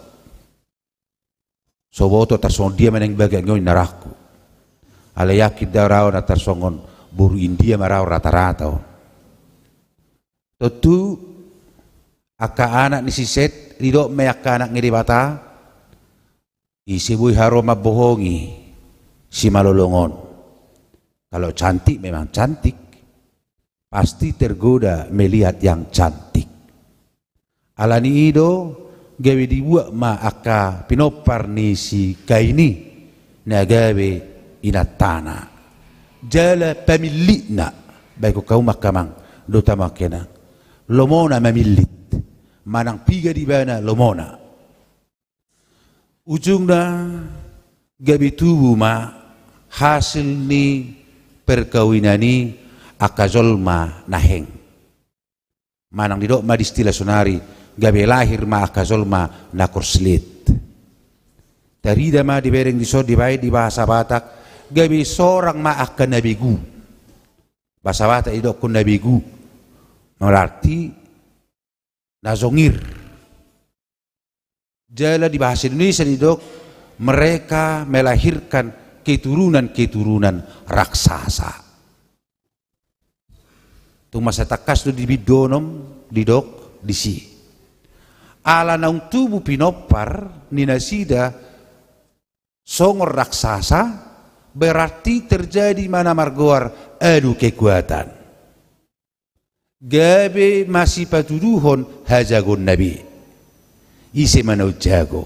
So boto tarsongon dia ma naeng bagak on, ninna rohangku. Alai yakin do au na tarsongon boru India ma roha on ratarata on. Tontu angka anak ni si Set, didok ma i angka anak ni Debata, ise boi haroa mambohongi simalolong on. Kalau cantik memang cantik, pasti tergoda melihat yang cantik. Alani i do gabe dibuat ma angka pinompar ni si Kain i na gabe inantana jala pamillitna. Baen hamu angka amang dohot hamu angka inang, lomona mamillit, manang piga di ibana lomona. Ujungna gabe tubu ma hasil ni perkawinan i angka jolma na heng. Manang didok ma di istilah sonari, gabe lahir ma angka jolma na korslet. Tarida ma dibereng dison, dibaen di bahasa Batak, gabe sorang ma angka na begu. Bahasa Batak didokkon na begu, berarti na jongir. Jala di bahasa Indonesia didok, mereka melahirkan keturunan-keturunan raksasa. Tung mansai tangkas do di bindu onom didok disi. Ala naung tubu pinompar ni nasida songon raksasa, berarti terjadi ma na margoar adu kekuatan. Gabe masipatuduhon hajagoonna be. Ise ma na umjago?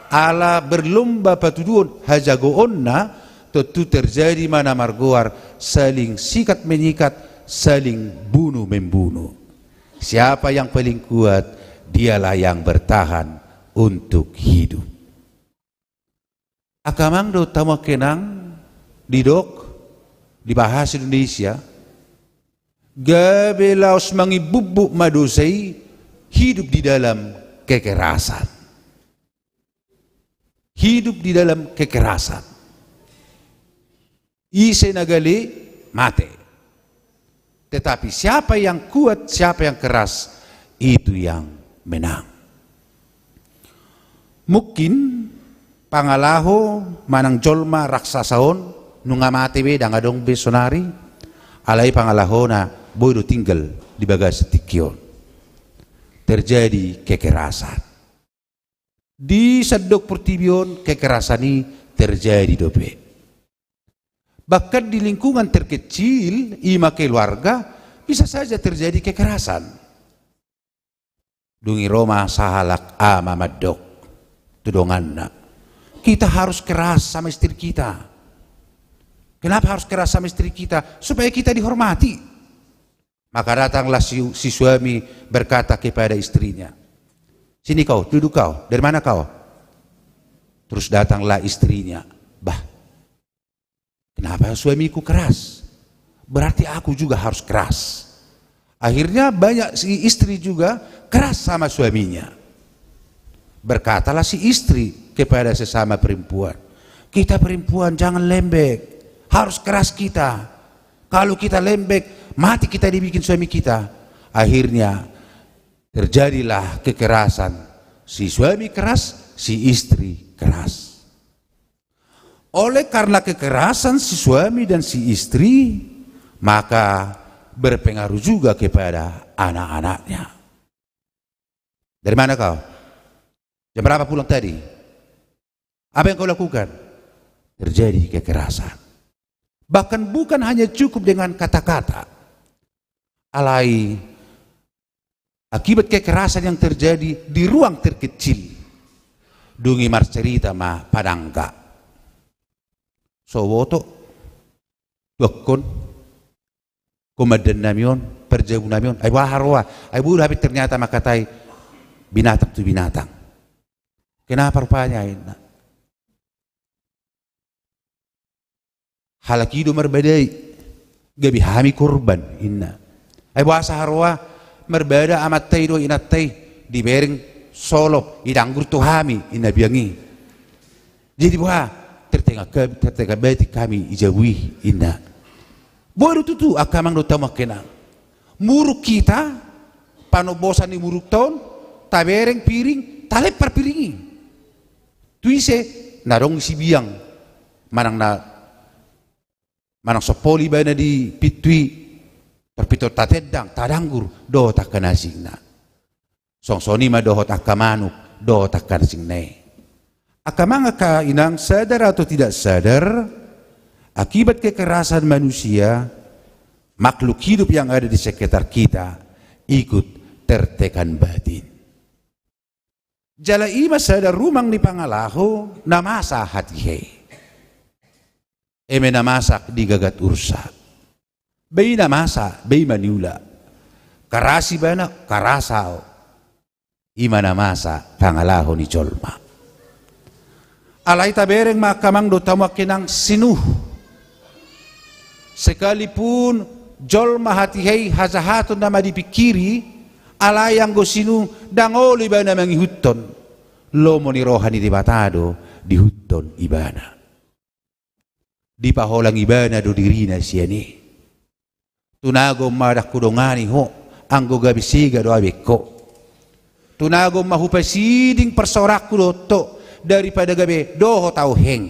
Ala berlomba patuduhon hajagoonna, tontu terjadi ma na margoar saling sikat menyikat, saling bunuh membunuh. Siapa yang paling kuat, dialah yang bertahan untuk hidup. Angka amang dohot hamu angka inang, didok di bahasa Indonesia, gabe laos mangimbumbung ma dosa i hidup di dalam kekerasan. Hidup di dalam kekerasan. Ise na gale, mate. Tetapi siapa yang kuat, siapa yang keras, itu yang menang. Mungkin pangalaho manang jolma raksasa on nunga mate be, ndang adong be sonari, alai pangalahona boi do tinggal di bagasan tingki on. Terjadi kekerasan. Di sandok portibi on kekerasan i terjadi dope. Bahkan di lingkungan terkecil, i ma keluarga, bisa saja terjadi kekerasan. Dung i ro ma sahalak ama mandok tu donganna, "Kita harus keras sama istri kita." Kenapa harus keras sama istri kita? Supaya kita dihormati. Maka datanglah si, si suami berkata kepada istrinya, "Sini kau, duduk kau. Dari mana kau?" Terus datanglah istrinya. "Bah, kenapa suamiku keras? Berarti aku juga harus keras." Akhirnya banyak si istri juga keras sama suaminya. Berkatalah si istri kepada sesama perempuan, "Kita perempuan jangan lembek, harus keras kita. Kalau kita lembek, mati kita dibikin suami kita." Akhirnya terjadilah kekerasan. Si suami keras, si istri keras. Oleh karena kekerasan si suami dan si istri, maka berpengaruh juga kepada anak-anaknya. "Dari mana kau? Jam berapa pulang tadi? Apa yang kau lakukan?" Terjadi kekerasan. Bahkan bukan hanya cukup dengan kata-kata. Alai akibat kekerasan yang terjadi di ruang terkecil, Dung i marcerita ma padangka. So boto, tuangkon, komandan nami on, parjabu nami on, ai boha haroa, ai boi do hami ternyata mangkatai binatang tu binatang. Kenapa rupanya, inna. Halak i do marbadai, gabe hami korban, inna. Ai boasa haroa, marbada amanta i dohot inanta i, dibereng solop, idanggur tu hami, inna biang i. Jadi boha, terteka, terteka batin hami di jabu i, inna. Boi do tutu, angka amang dohot hamu angka inang. Muruk hita, panombosan ni murukta on, tabereng piring, talempar piring i. Tu ise, na adong sibiang, manang na, manang sompol ibana di pintu i, tor pintor tatendang, tadanggur, dohot angka na asingna. Songon i ma dohot angka manuk, dohot angka na asingna i. Angka amang angka inang, sadar atau tidak sadar, akibat kekerasan manusia, makhluk hidup yang ada di sekitar kita ikut tertekan batin. Jala i ma sada rumang ni pangalaho na masa hatiha i. Eme na masa di gagat ursa. Ba i na masa, ba i ma niula. Karas ibana, karas ahu. I ma na masa pangalaho ni jolma. Alai tabereng ma angka amang dohot hamu angka inang, si Nuh. Sekalipun jolma hatiha i hajahaton nama dipingkiri, alai anggo si Nuh ndang olo ibana mangihuthon. Lomo ni roha ni Debata do diihuthon ibana. Dipaholang ibana do dirina sian i. Tunagon ma ndang hudongani ho, anggo gabe sega do ahu dibahen ho. Tunagon ma hupasiding parsaoranku dohot ho, daripada gabe dohot ahu heng.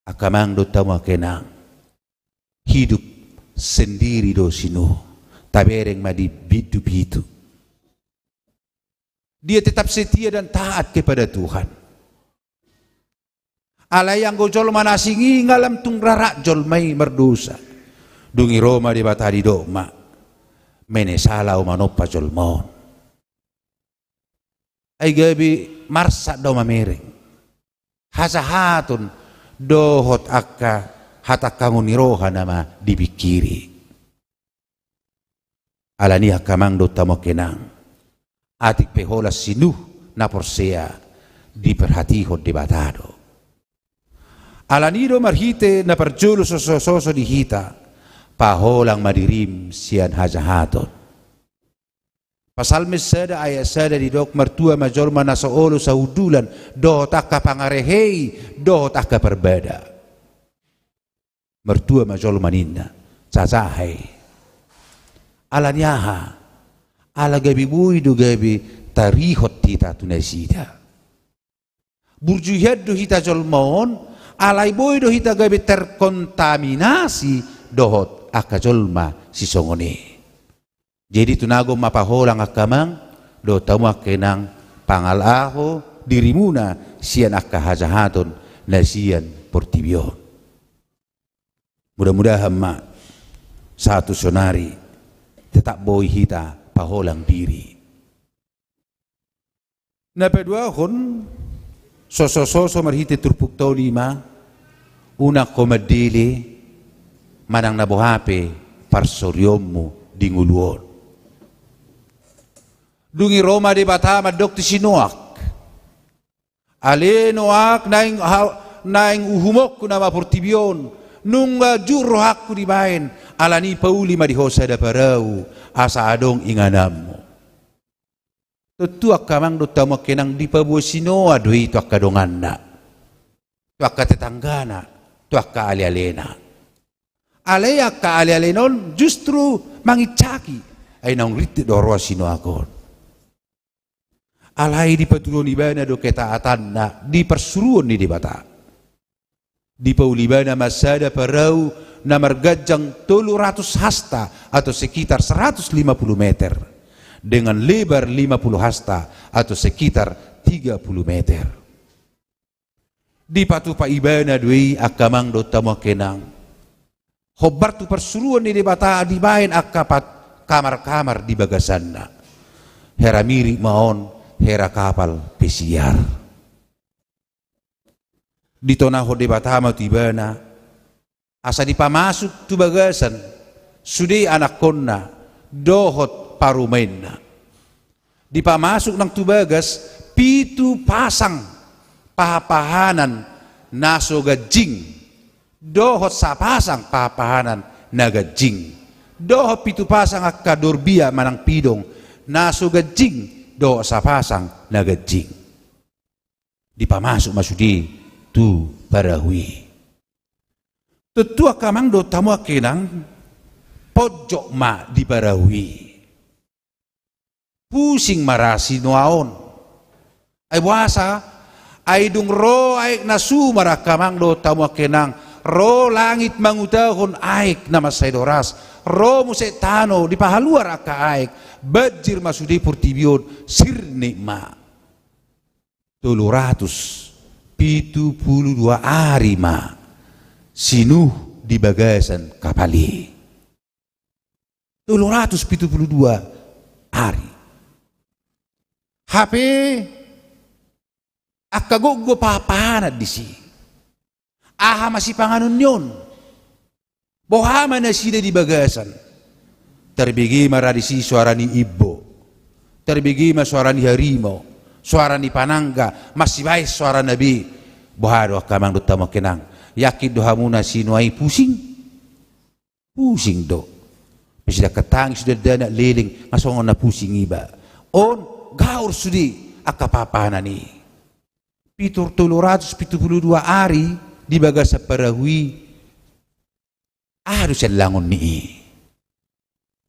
Angka amang dohot hamu angka inang, hidup sendiri do si Nuh, tabereng ma di bindu pitu. Dia tetap setia dan taat kepada Tuhan. Alai anggo jolma na asing i nga lam tung rara jolma i mardosa. Dung i ro ma Debata didok ma, menyesal ahu manompa jolma on. Ai gabe marsak do mamereng. Hajahaton dohot angka hatangkangon ni roha nama dipingkiri. Alani i angka amang dohot hamu angka inang, atik pe holan si Nuh na porsea diperhatihon Debata do. Alani i do marhite na parjolo sosososo di hita, paholang ma dirim sian hajahaton. Psalmen sada ayat sada didok, martua ma jolma na so olo sahundulan dohot angka pangarehei dohot angka parbada. Martua ma jolma ninna, jajaha i. Alani aha? Ala gabe boi do gabe tarihot hita tu nasida. Burju hian do hita jolma on, alai boi do hita gabe terkontaminasi dohot angka jolma sisongon i. Jadi tunagon ma paholang angka amang dohot hamu angka inang, pangalaho dirimuna sian angka hajahaton na sian portibi on. Mudah-mudahan ma sahat tu saonari tetap boi hita paholang diri. Na paduahon, sosososo marhite turpukta on i ma, unang ho mandele manang na boha pe parsorionmu di ngolu on. Dung i ro ma Debata mandok tu si Noak. Ale Noak, naeng ha-, naeng uhumonku nama portibi on, nunga jur rohangku dibahen, alani i pauli ma di ho sada parau, asa adong ingananmu. Tontu angka amang dohot hamu angka inang, dipaboa si Noa do i tu angka donganna, tu angka tetanggana, tu angka alealena. Alai angka alealena on justru manginsaki, ai naung rintik do roha si Noak on. Alai dipatuduhon ibana do ketaatanna di parsuruon ni Debata. Dipauli ibana ma sada parau na marganjang tolu ratus hasta atau sekitar seratus lima puluh meter, dengan lebar lima puluh hasta atau sekitar tiga puluh meter. Dipatupa ibana do i angka amang dohot hamu angka inang. Hombar tu parsuruon ni Debata dibahen angka pat-, kamar-kamar di bagasanna. Hera mirik ma on, hera kapal pe Siar. Ditonahon Debata ma tu ibana, asa dipamasuk tu bagasan sude anakkonna dohot parumaenna. Dipamasuk nang tu bagas pitu pasang paha-pahanan na so ganjing, dohot sapasang paha-pahanan na ganjing, dohot pitu pasang angka dorbia manang pidong na so ganjing dohot sapasang na ganjing. Dipamasuk ma sude tu parahu i. Tontu angka amang dohot hamu angka inang, ponjot ma di parahu i. Pusing ma ra si Noa on. Ai boasa? Ai dung ro aek na sumar angka amang dohot hamu angka inang, ro langit mangutahon aek na mansai doras, ro muse tano dipahaluar angka aek, banjir ma sude portibi on, sirnit ma. Tolu ratus pitu pulu dua ari ma si Nuh di bagasan kapal i. Tolu ratus pitu pulu dua ari. Hape angka gok do paha-pahanan disi. Aha ma sipanganon ni on? Boha ma nasida di bagasan? Tarbege ma ra disi soara ni imbo, tarbege ma soara ni harimau, soara ni panangga, masibaen soarana be. Boha do angka amang dohot hamu angka inang? Yakin do hamu na si Noa i pusing? Pusing do. Pe sidangkan tangis do dandana, leleng, nga songon na pusing iba. On gaor sude angka paha-pahanan i. Pitu, tolu ratus pitu pulu dua ari di bagasan parahu i. Aha do siallangonni i?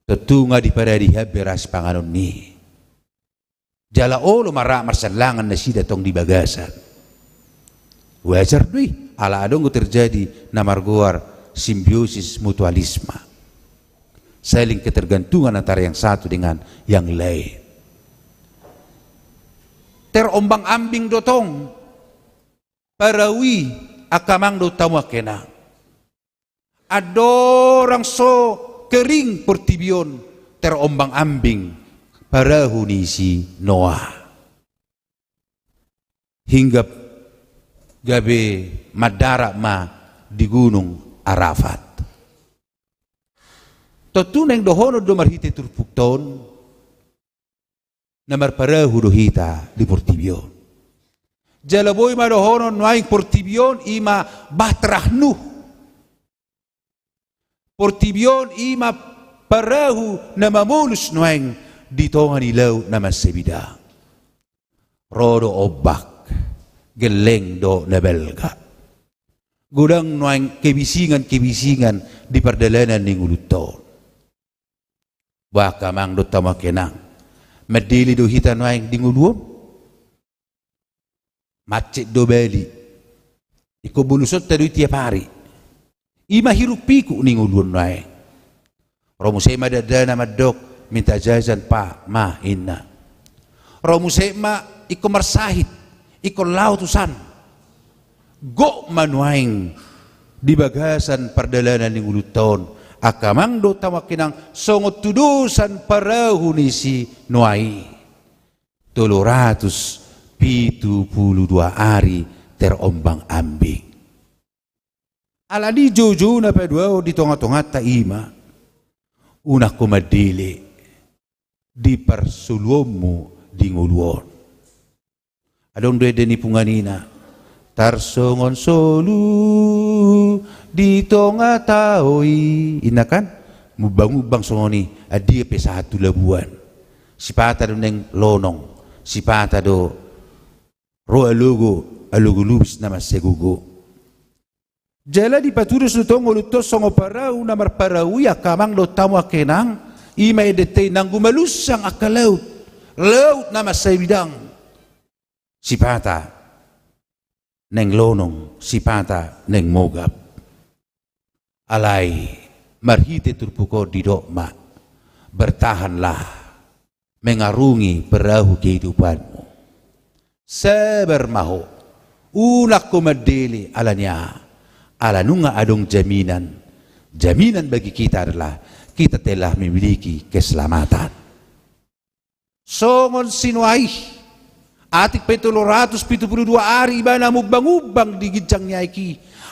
Tontu nga diparade hape ra sipanganonni. Jala olo ma ra marsiallangan nasida tong di bagasan. Wajar do i, ala adong do terjadi na margoar simbiosis mutualisme. Saling ketergantungan antara yang satu dengan yang lain. Terombang-ambing do tong parahu i angka amang dohot hamu angka inang. Andorang so kering portibi on, terombang-ambing parahu ni si Noa. Hingga gabe mandarat ma di gunung Arafat. Tontu naeng dohonon do marhite turpukta on, na marparahu do hita di portibi on. Jala boi ma dohonon nuaeng portibi on i ma bahtera Nuh. Portibi on i ma parahu na mamolus nuaeng di tonga ni laut na mansai bidang. Ro do ombak, gelleng do na balga. Godang nuaeng kebisingan-kebisingan di pardalanan ni ngolunta on. Bah, angka amang dohot hamu angka inang, mandele do hita nuaeng di ngolu on? Macet do bali. Ingkon bolusonta do i tiap ari. I ma hiruk-pikuk ni ngolu on nuaeng. Ro muse ma dandana mandok, "Minta jajan, Pak, Ma," ninna. Ro muse ma ingkon marsahit, ingkon laho tu san. Gok ma nuaeng di bagasan pardalanan ni ngolunta on, angka amang dohot hamu angka inang, songon tudosan parahu ni si Noa i. Tolu ratus pitu pulu dua ari terombang-ambing. Alani i joujouna paduahon di tonga-tonganta i ma, unang ho mandele di parsoluonmu di ngolu on. Adong do ende ni punganina, "Tarsongon solu di tonga tao i," ninna kan? Mumbang-umbang songon i, andia pe sahat tu labuan. Sipata do naeng lonong, sipata do ro alogo, alogo lubis na mansai gogo. Jala dipatudos do tong ngolunta on songon parahu na marparahu i, angka amang dohot hamu angka inang, i ma endenta i, nanggo malunsang angka laut, laut na mansai bidang. Sipata naeng lonong, sipata naeng mogap. Alai marhite turpuk on didok ma, "Bertahanlah mengarungi perahu kehidupanmu. Sabar ma ho, unang ho mandele, alani aha? Ala nunga adong jaminan. Jaminan bagi kita adalah kita telah memiliki keselamatan." Songon si Noa i, Atik pe tolu ratus pitu pulu dua ari ibana mumbang-umbang di ginjang ni aek i.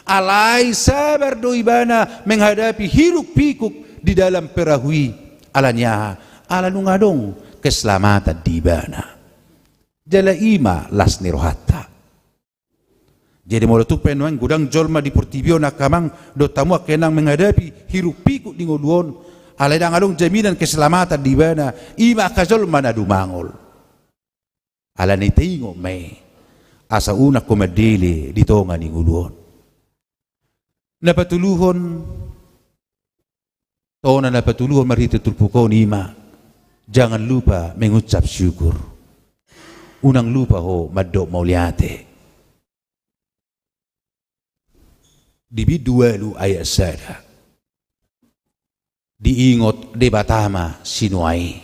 Alai sabar do ibana menghadapi hiruk-pikuk di dalam perahu i. Ala ni aha? Ala nunga adong keselamatan di ibana. Jala i ma las ni rohanta. Jadi molo tung pe nuaeng godang jolma di portibi on angka amang dohot hamu angka inang menghadapi hiruk-pikuk di ngolu on, alai ndang adong jaminan keselamatan di ibana, i ma angka jolma na dumangol. Alani i taingot ma i, asa unang ho mandele di tonga ni ngolu on. Na patoluhon, tona na patoluhon marhite turpuk on i ma, jangan lupa mengucap syukur. Unang lupa ho mandok mauliate. Di bindu ualu ayat sada. Diingot Debata ma si Noa i.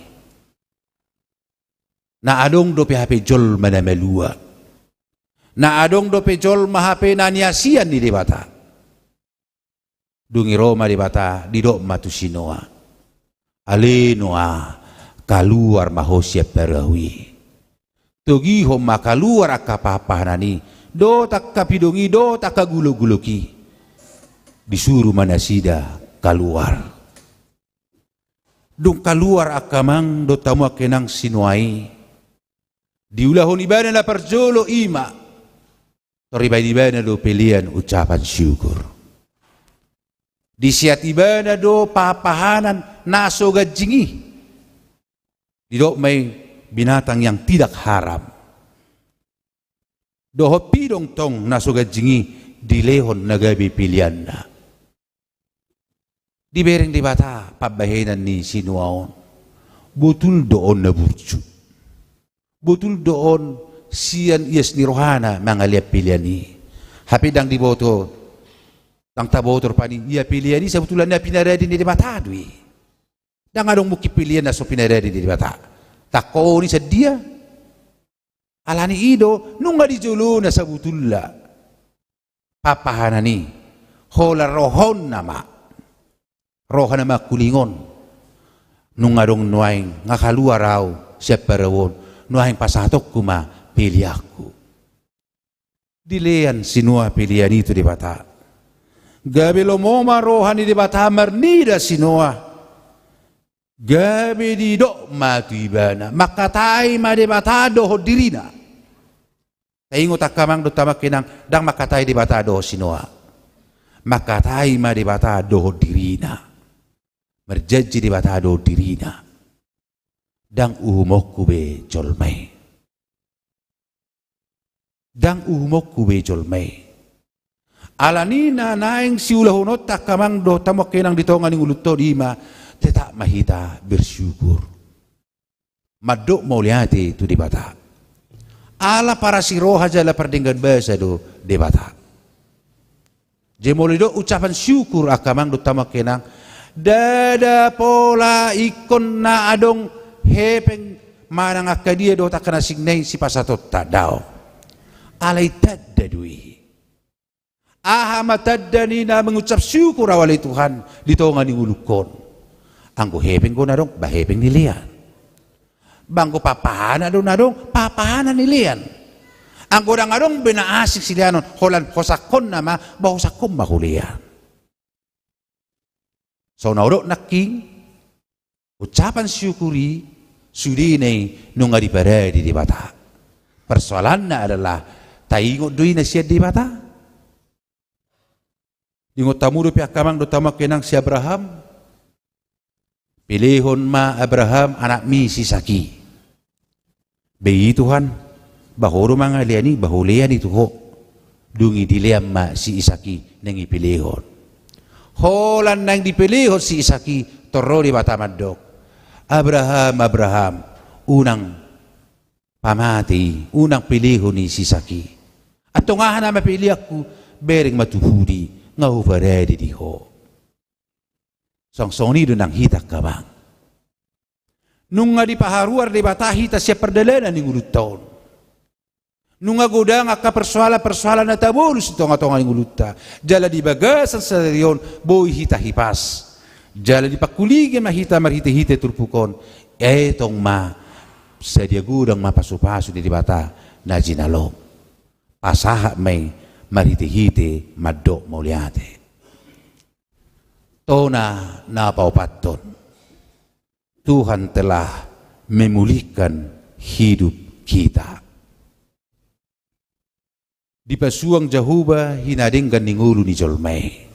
Na adong dope hape jolma na malua. Na adong dope jolma hape na niasian ni Debata. Dung i ro ma Debata, didok ma tu si Noa. Ale Noa, kaluar ma ho sian perahu i. Togihon ma kaluar angka pahanpahanan i, dohot angka pidong i, dohot angka gulok-gulok i. Disuru ma nasida kaluar. Dung kaluar angka amang dohot hamu angka inang si Noa i, diulahon ibana na parjolo i ma, tor dibaen ibana do pelean ucapan syukur. Diseat ibana do pahanpahanan na so ganjing i. Didok ma i binatang yang tidak haram. Dohot pidong tong na so ganjing i dilehon na gabe peleanna. Dibereng Debata pambahenan ni si Noa on. Botul do on na burju. Botul do on sian ias ni rohana mangalean pelean i. Hape ndang diboto, ndang taboto rupani ia pelean i sabotulna na pinarade ni Debata do i. Ndang adong mungkin pelean na so pinarade ni Debata. Tangko on i sian dia? Alani i do nunga di jolona sabotulna pahanpahanan i, holan rohana ma, roha na mangkuling on. Nunga adong nuaeng, nga kaluar au sian perahu on, nuaeng pasahatonku ma peleanku. Dilean si Noa pelean i tu Debata. Gabe lomo ma roha ni Debata marnida si Noa. Gabe didok ma tu ibana, mangkatai ma Debata dohot dirina. Taingot angka amang dohot hamu angka inang, ndang mangkatai Debata dohot si Noa. Mangkatai ma Debata dohot dirina. Marjanji Debata dohot dirina. Ndang uhumonku be jolma i. Ndang uhumonku be jolma i. Alani na naeng siulahononta angka amang dohot hamu angka inang di tonga ni ngolunta on i ma, tetap ma hita bersyukur. Mandok mauliate tu Debata. Ala parasi roha jala pardenggan basa do Debata. Jadi molo didok ucapan syukur angka amang dohot hamu angka inang, ndada pola ingkon na adong hepeng manang angka dia dohot angka na asing na i sipasahatonta, daong. Alai tanda do i. Aha ma tanda ni na mengucap syukur au ale Tuhan di tonga ni ngolungkon? Anggo hepeng do na adong, ba hepeng ni lean. Ba anggo pahanpahanan do na adong, pahanpahanan ni lean. Anggo ndang adong be na asing sileanon, holan hosakhonna ma, ba hosakhon ma ho lean. So na hudok nangkin, ucapan syukur i, sudena i nunga diparade Debata. Persoalanna adalah, taingot do i na sian Debata? Diingot hamu dope angka amang dohot hamu angka inang si Abraham? Pelehon ma Abraham anakmi si Isak i. Ba i Tuhan, ba ho do mangalean i, ba ho lean i tu ho. Dung i dilean ma si Isak i, naeng dipelehon. Holan naeng dipelehon si Isak i, tor ro Debata mandok, Abraham, Abraham, unang pamate i, unang pelehon i si Isak i. Antong aha nama peleanku, bereng ma tu pudi, nga huparade di ho. Songon i do nang hita angka amang. Nunga dipaharuar Debata hita sian pardalanan ni ngolunta on. Nunga godang angka persoalan-persoalan na tabolus di tonga-tonga ni ngolunta. Jala di bagasan sadari on boi hita hipas. Jala dipangkulingi ma hita marhite-hite turpuk on. Etong ma Sadia godang ma pasupasu ni Debata na jinalom. Pasahat ma i marhitehite mandok mauliate. Tona na paopathon. Tuhan telah memulihkan hidup kita. Dipasuang Jahowa hinadenggan ni ngolu ni jolma i.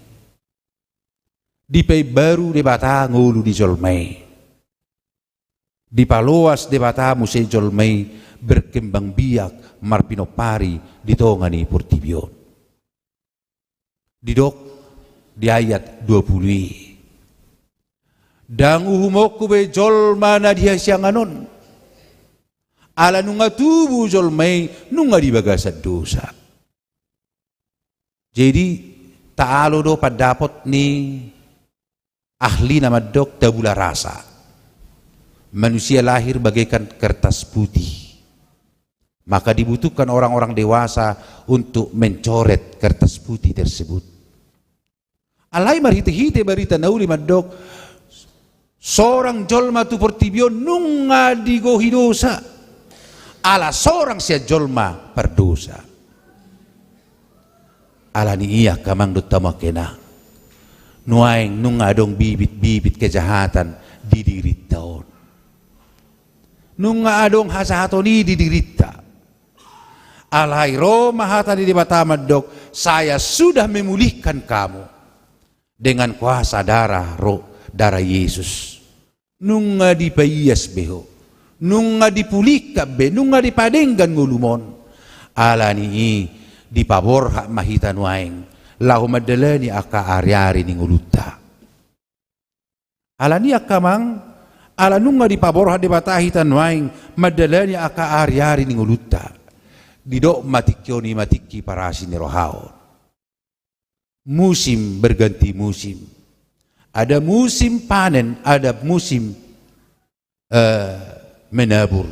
Dipaimbaru Debata ngolu ni jolma i. Dipaloas Debata muse jolma i berkembang biak marpinompari di tonga ni portibi on. Didok di ayat dua pulu i. Ndang uhumonku be jolma na di hasiangan on. Ala nunga tubu jolma i nunga di bagasan dosa. Jadi, taalo do pandapot ni ahli na mandok tabula rasa. Manusia lahir bagaikan kertas putih. Maka dibutuhkan orang-orang dewasa untuk mencoret kertas putih tersebut. Alai marhite-hite barita na uli mandok, sorang jolma tu portibi on nunga digohi dosa. Ala sorang sian jolma pardosa. Ala ni i angka amang dohot hamu angka inang. Nuaeng nunga adong bibit-bibit kejahatan di dirinta on. Nunga adong hajahaton i di dirinta. Alai ro ma hata ni Debata mandok, saya sudah memulihkan kamu dengan kuasa darah roh, darah Yesus. Nunga dipaias be ho. Nunga dipulihkan be, nunga dipadenggan ngolum on. Ala ni i dipaborhat ma hita nuaeng laho mandalani angka ari-ari ni ngolunta. Ala ni i angka amang, ala nunga dipaborhat Debata hita nuaeng mandalani angka ari-ari ni ngolunta. Didok ma tingki on i ma tingki parasi ni roha on. Musim berganti musim. Ada musim panen, ada musim, eh, menabur.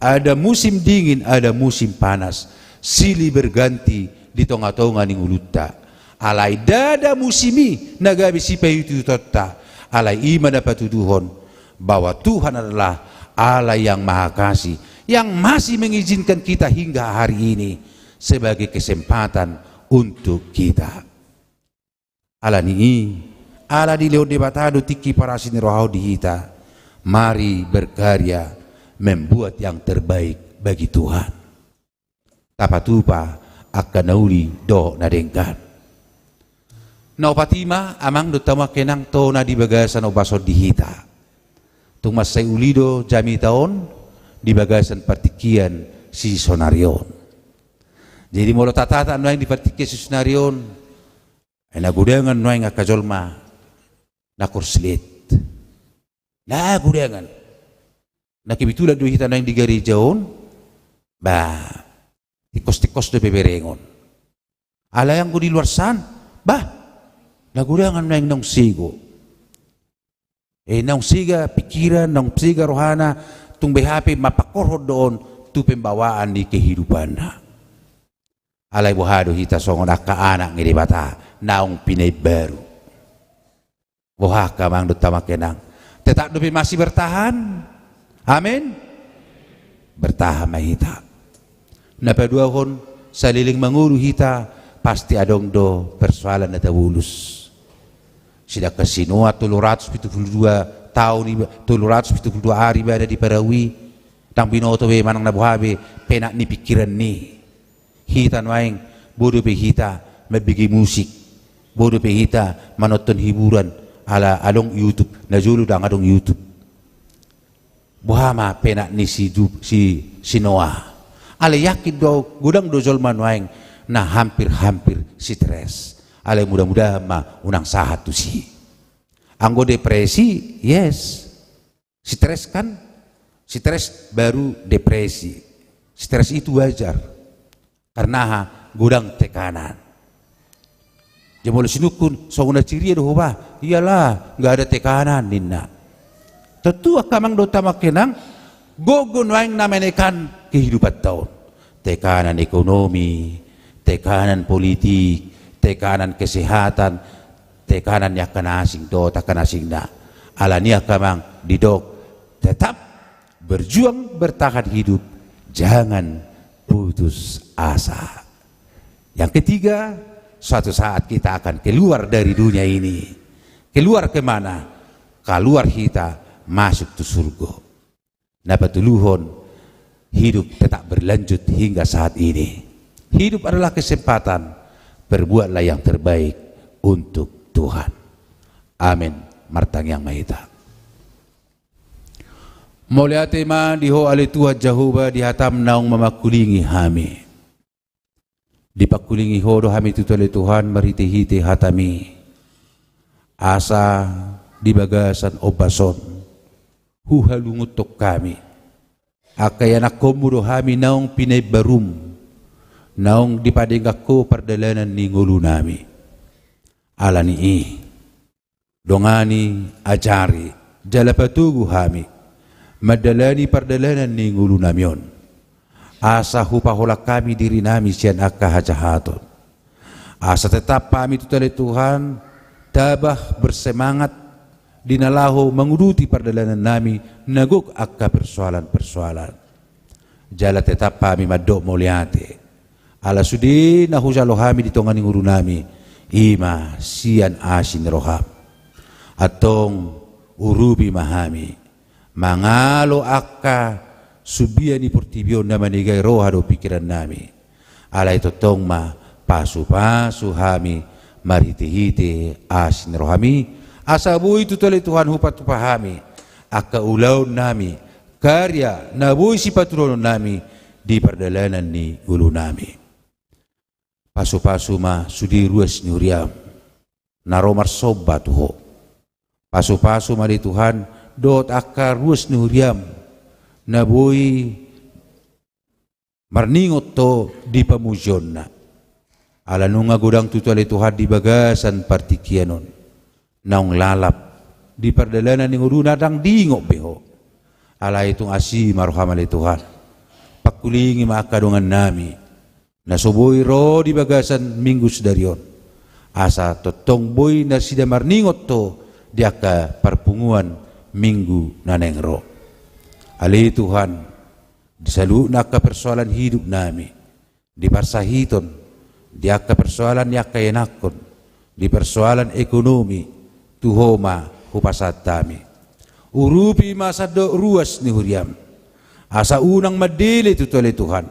Ada musim dingin, ada musim panas. Silih berganti di tonga-tonga ni ngolunta. Alai ndada musim i na gabe sipaihut-ihutonta. Alai i ma na patuduhon bahwa Tuhan adalah Allah yang Maha Kasih, yang masih mengizinkan kita hingga hari ini sebagai kesempatan untuk kita. Ala ni i, ala dilehon Debata do tingki parasi ni roha on di hita, mari berkarya membuat yang terbaik bagi Tuhan. Tapatupa angka na uli dohot na denggan. Na opat i ma amang dohot hamu angka inang tona di bagasan ombas on di hita. Tung mansai uli do jamita on di bagasan partingkian sisonari on. Jadi molo tatata nuaeng di partingkian sisonari on, eh, na godangan nuaeng angka jolma na korslet. Na godangan. Na kebetulan do hita nuaeng di gareja on, bah, tingkos-tingkos do pe berengon. Alai anggo di luar san, bah, na godangan nuaeng naung sego. Eh, naung sega pikiran, naung sega rohana, tung beha pe mampangkorhon do on tu pembawaan ni kehidupanna. Alai boha do hita songon angka anak ni Debata naung pinaimbaru. Boha angka amang dohot hamu angka inang. Tetap dope masih bertahan. Amin. Bertahan ma hita. Na paduahon, saleleng mangolu hita pasti adong do persoalan na tabolus. Sedangkan si Noa tolu ratus pitu pulu dua taon iba, tolu ratus pitu pulu dua ari ibana di parau i, ndang binoto be manang na boha be penak ni pikiran ni. Hita nuaeng, boi dope hita mambege musik, boi dope hita manonton hiburan ala adong YouTube, na jolo ndang adong YouTube. Boha ma penak ni si, si, si Noa. Alai yakin do godang do jolma nuaeng na hampir-hampir stres. Alai mudah-mudahan ma unang sahat tusi. Anggo depresi, yes. Stres kan? Stres baru depresi. Stres itu wajar. Karena aha? Godang tekanan. Jadi molo sinungkun, songon na ciria do ho bah? Iyalah, nggak ada tekanan ninna. Tontu angka amang dohot hamu angka inang, gogo nuaeng na menekan kehidupanta on. Tekanan ekonomi, tekanan politik, tekanan kesehatan, tekanan ni angka na asing dohot angka na asingna. Ala ni i angka amang didok, tetap Berjuang bertahan hidup, jangan putus asa. Yang ketiga, suatu saat kita akan keluar dari dunia ini. Keluar ke mana? Kaluar hita masuk tu surgo. Na patoluhon, hidup tetap berlanjut hingga saat ini. Hidup adalah kesempatan, perbuatlah yang terbaik untuk Tuhan. Amin. Martangiang ma hita. Mauliate ma di Ho ale Tuhan Jahowa di hataM naung mamangkulingi hami. Dipangkulingi Ho do hami tutu ale Tuhan marhitehite hataMi. Asa di bagasan ombas on huhalungunhon hami. Angka ianakkonMu do hami naung pinaimbaruM, naung dipadenggan Ho pardalanan ni ngolunami. Ala ni i, dongani, ajari, jala patogu hami mandalani pardalanan ni ngolunami on, asa hupaholang hami dirinami sian angka hajahaton. Asa tetap hami tutu ale Tuhan tabah bersemangat di na laho manguduti pardalanannami na gok angka persoalan-persoalan. Jala tetap hami mandok mauliate. Ala sude na hujalo hami di tonga ni ngolunami, i ma sian asi ni rohaM. Antong urupi ma hami mangalo angka sumbia ni portibi on na manegai roha dohot pingkirannami. Alai tongtong ma pasupasu hami marhitehite asi ni rohaMi, asa boi tutu ale Tuhan hupatupa hami angka ulaonnami, karya na boi sipatuduhononnami di pardalanan ni ngolunami. Pasupasu ma sude ruas ni huriaM na ro marsomba tu Ho. Pasupasu ma ale Tuhan dohot angka ruas ni huriaM na boi marningot Ho di pamujionna. Ala nunga godang tutu ale Tuhan di bagasan partingkian on naung lalap di pardalanan ni ngoluna, ndang diingot be Ho. Alai tung asi ma rohaM ale Tuhan. Pangkulingi ma angka dongannami na so boi ro di bagasan Minggu sadari on, asa tongtong boi nasida marningot Ho di angka parpunguan Minggu na naeng ro. Ale Tuhan, di saluhutna angka persoalan hidupnami, di parsahiton, di angka persoalan ni angka ianakkon, di persoalan ekonomi, tu Ho ma hupasahat hami. Urupi ma sandok ruas ni huriaM, asa unang mandele tutu ale Tuhan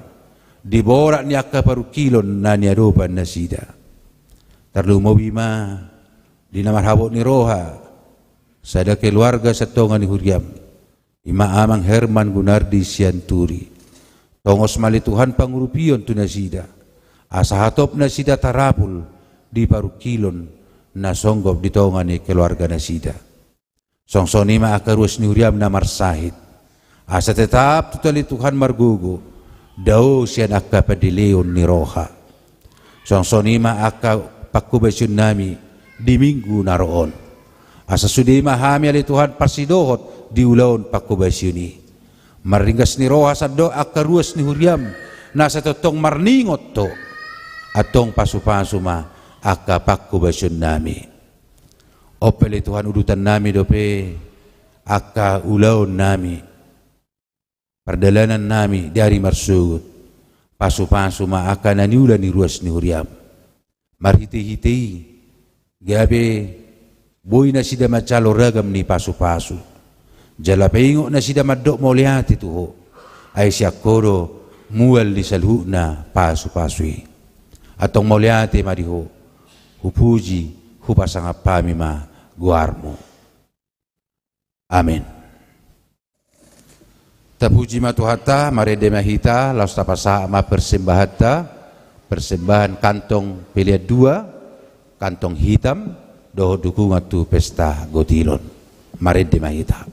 di borat ni angka parungkilon na niadopan nasida. Tarlumobi ma di na marhabot ni roha sada keluarga sian tonga ni huriaM, i ma Amang Herman Gunardi Sianturi. Tongos ma ale Tuhan pangurupion tu nasida, asa hatop nasida tarapul di parungkilon na songgop di tonga ni keluarga nasida. Songon i ma angka ruas ni huriaM na marsahit, asa tetap tutu ale Tuhan margogo, dao sian angka pandeleon ni roha. Songon i ma angka panghobasionnami di Minggu na ro on, asa sude ma hami ale Tuhan parsidohot di ulaon panghobasion i. Marringgas ni roha sandok angka ruas ni huriaM na sai tongtong marningot Ho. Antong pasupasu ma angka panghobasionnami. On pe ale Tuhan udutannami dope angka ulaonnami, pardalanannami di ari marsogot. Pasupasu ma angka na niula ni ruas ni huriaM. Marhitehite i gabe boi nasida manjalo ragam ni pasupasu. Jala paingot nasida mandok mauliate tu Ho, ai sian Ho do mual ni saluhutna pasupasu i. Antong mauliate ma di Ho, hupuji, hupasangap hami ma goarMu. Amin. Tapuji ma Tuhanta, marende ma hita, laos tapasahat ma persembahanta, persembahan kantong pelean dua, kantong hitam, dohot dukungan tu pesta gotilon. Marende ma hita.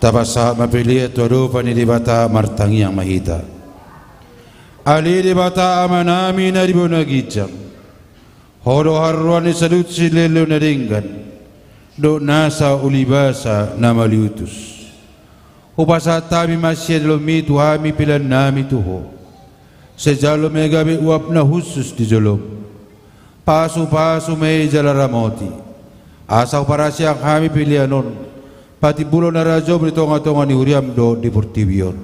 Tapasahat ma pelean tu adopan ni Debata, martangiang ma hita. Ale Debata Amanami na di banua ginjang, Ho do haroroan ni saluhut silehonlehon na denggan dohot nasa ulibasa na mauliutus. Hupasahat hami ma sian joloMi tu hami peleannami tu Ho. Sai jalo ma i gabe uap na hushus di joloM. Pasupasu ma i jala ramoti, asa huparasiang hami pelean on patimbulhon harajaonMu di tongatonga ni huriaM dohot di portibi on.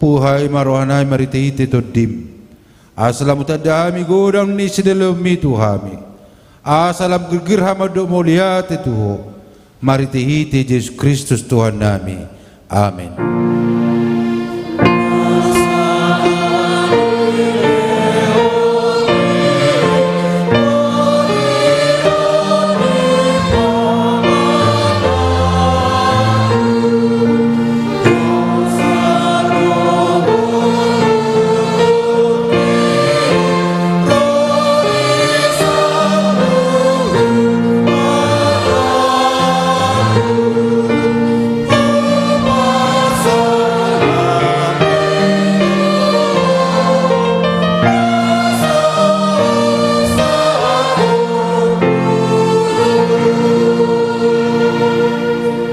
Buhai ma rohanami marhitehite TondiM, asa lam hutanda hami godang ni silehonlehonMi tu hami, asa lam girgir hami mandok mauliate tu Ho, marhitehite Jesus Kristus Tuhannami. Amen.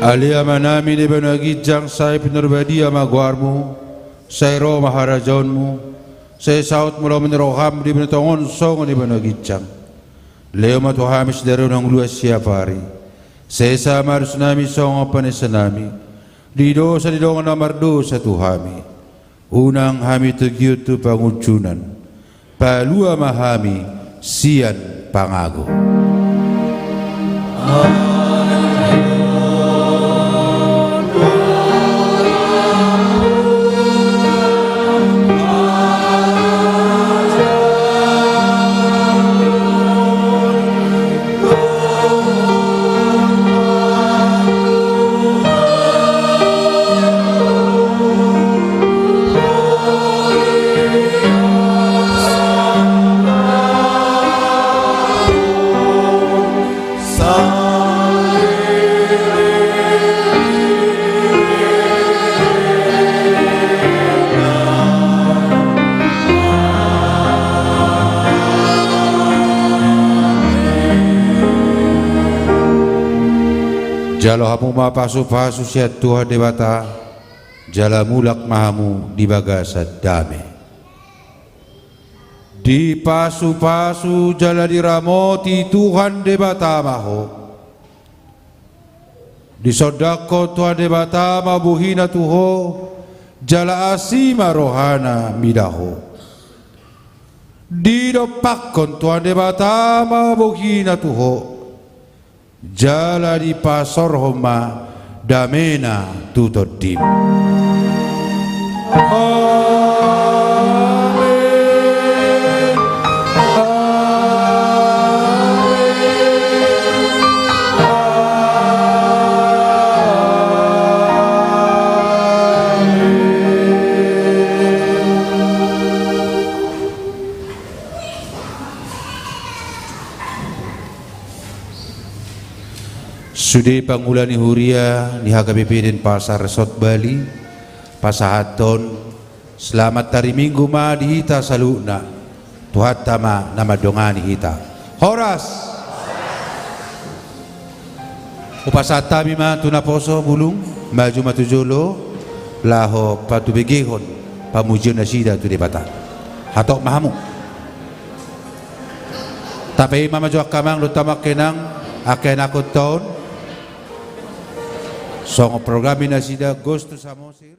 Ale Amanami na di banua ginjang, sai pinarbadia ma goarMu, sai ro ma harajaonMu, sai saut ma lomo ni rohaM di banua tonga on songon na di banua ginjang. Lehon ma tu hami sadari on hangoluan siapari. Sesa ma dosanami songon panesanami di dosa ni dongan na mardosa tu hami. Unang hami togihon tu pangunjunan. Palua ma hami sian pangago. Jalo hamu ma pasupasu sian Tuhan Debata, jala mulak ma hamu di bagasan dame. Dipasupasu jala diramoti Tuhan Debata ma ho. Disondangkon Tuhan Debata ma bohiNa tu ho, jala asi ma rohaNa mida ho. Didompakkon Tuhan Debata ma bohiNa tu ho, jala dipasaorhon ma dameNa tu tondim. Amen. Amen. Amen. Sude pangula ni huria ni H K B P Denpasar Resort Bali, pasahathon selamat hari Minggu ma di hita saluhutna. Tuhanta ma na mandongani hita. Horas. Hupasahat hami ma tu naposo bulung, maju ma tu jolo, laho patubegehon pamujion nasida tu Debata. Hatop ma hamu. Tapaima ma jo angka amang dohot hamu angka inang, angka ianakhonta on. Songon program ni nasida Ghost to Samosir.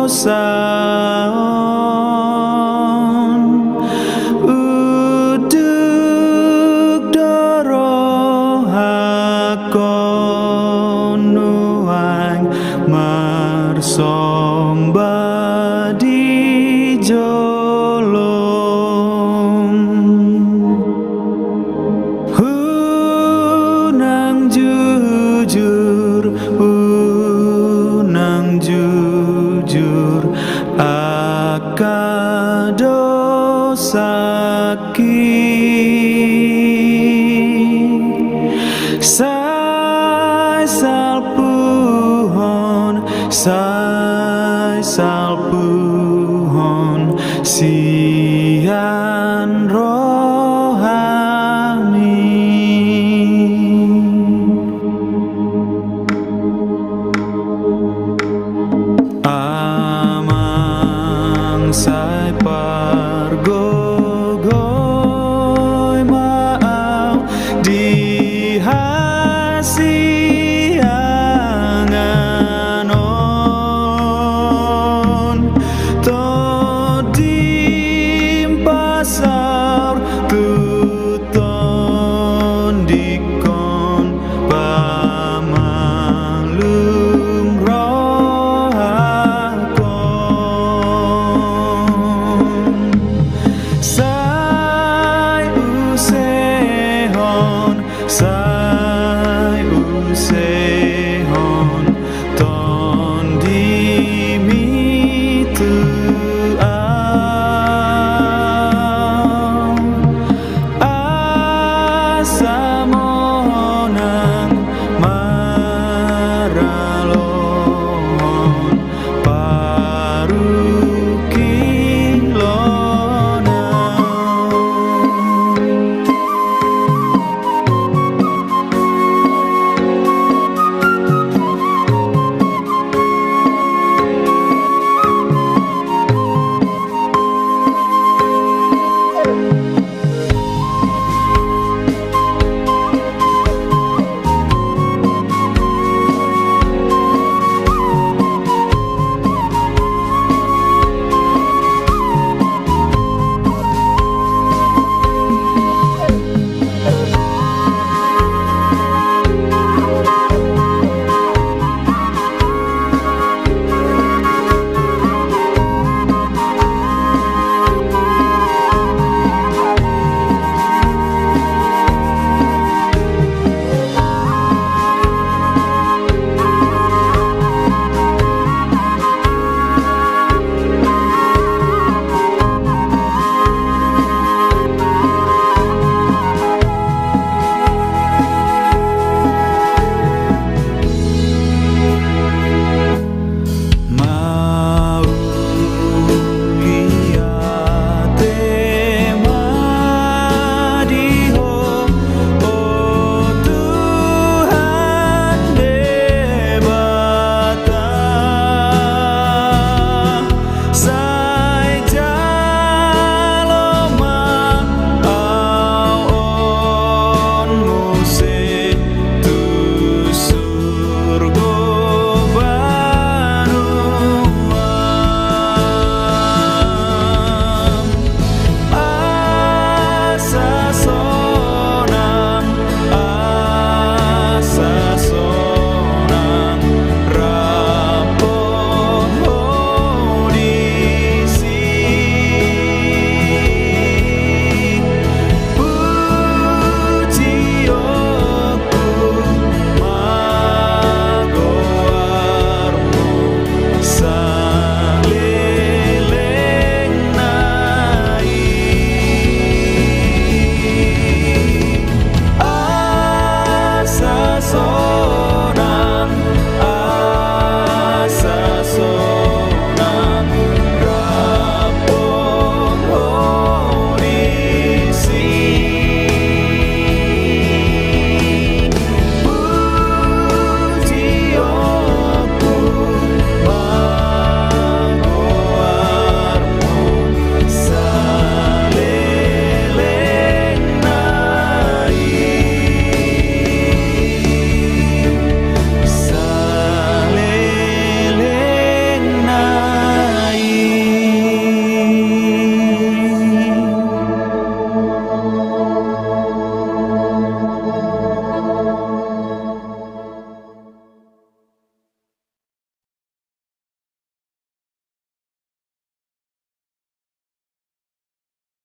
dosa on, unduk do rohangkon nuaeng marsomba di jolom. Unang jujur, unang jujur angka dosangki. Sai salpuhon, sai salpuhon sian rohami. Amang sa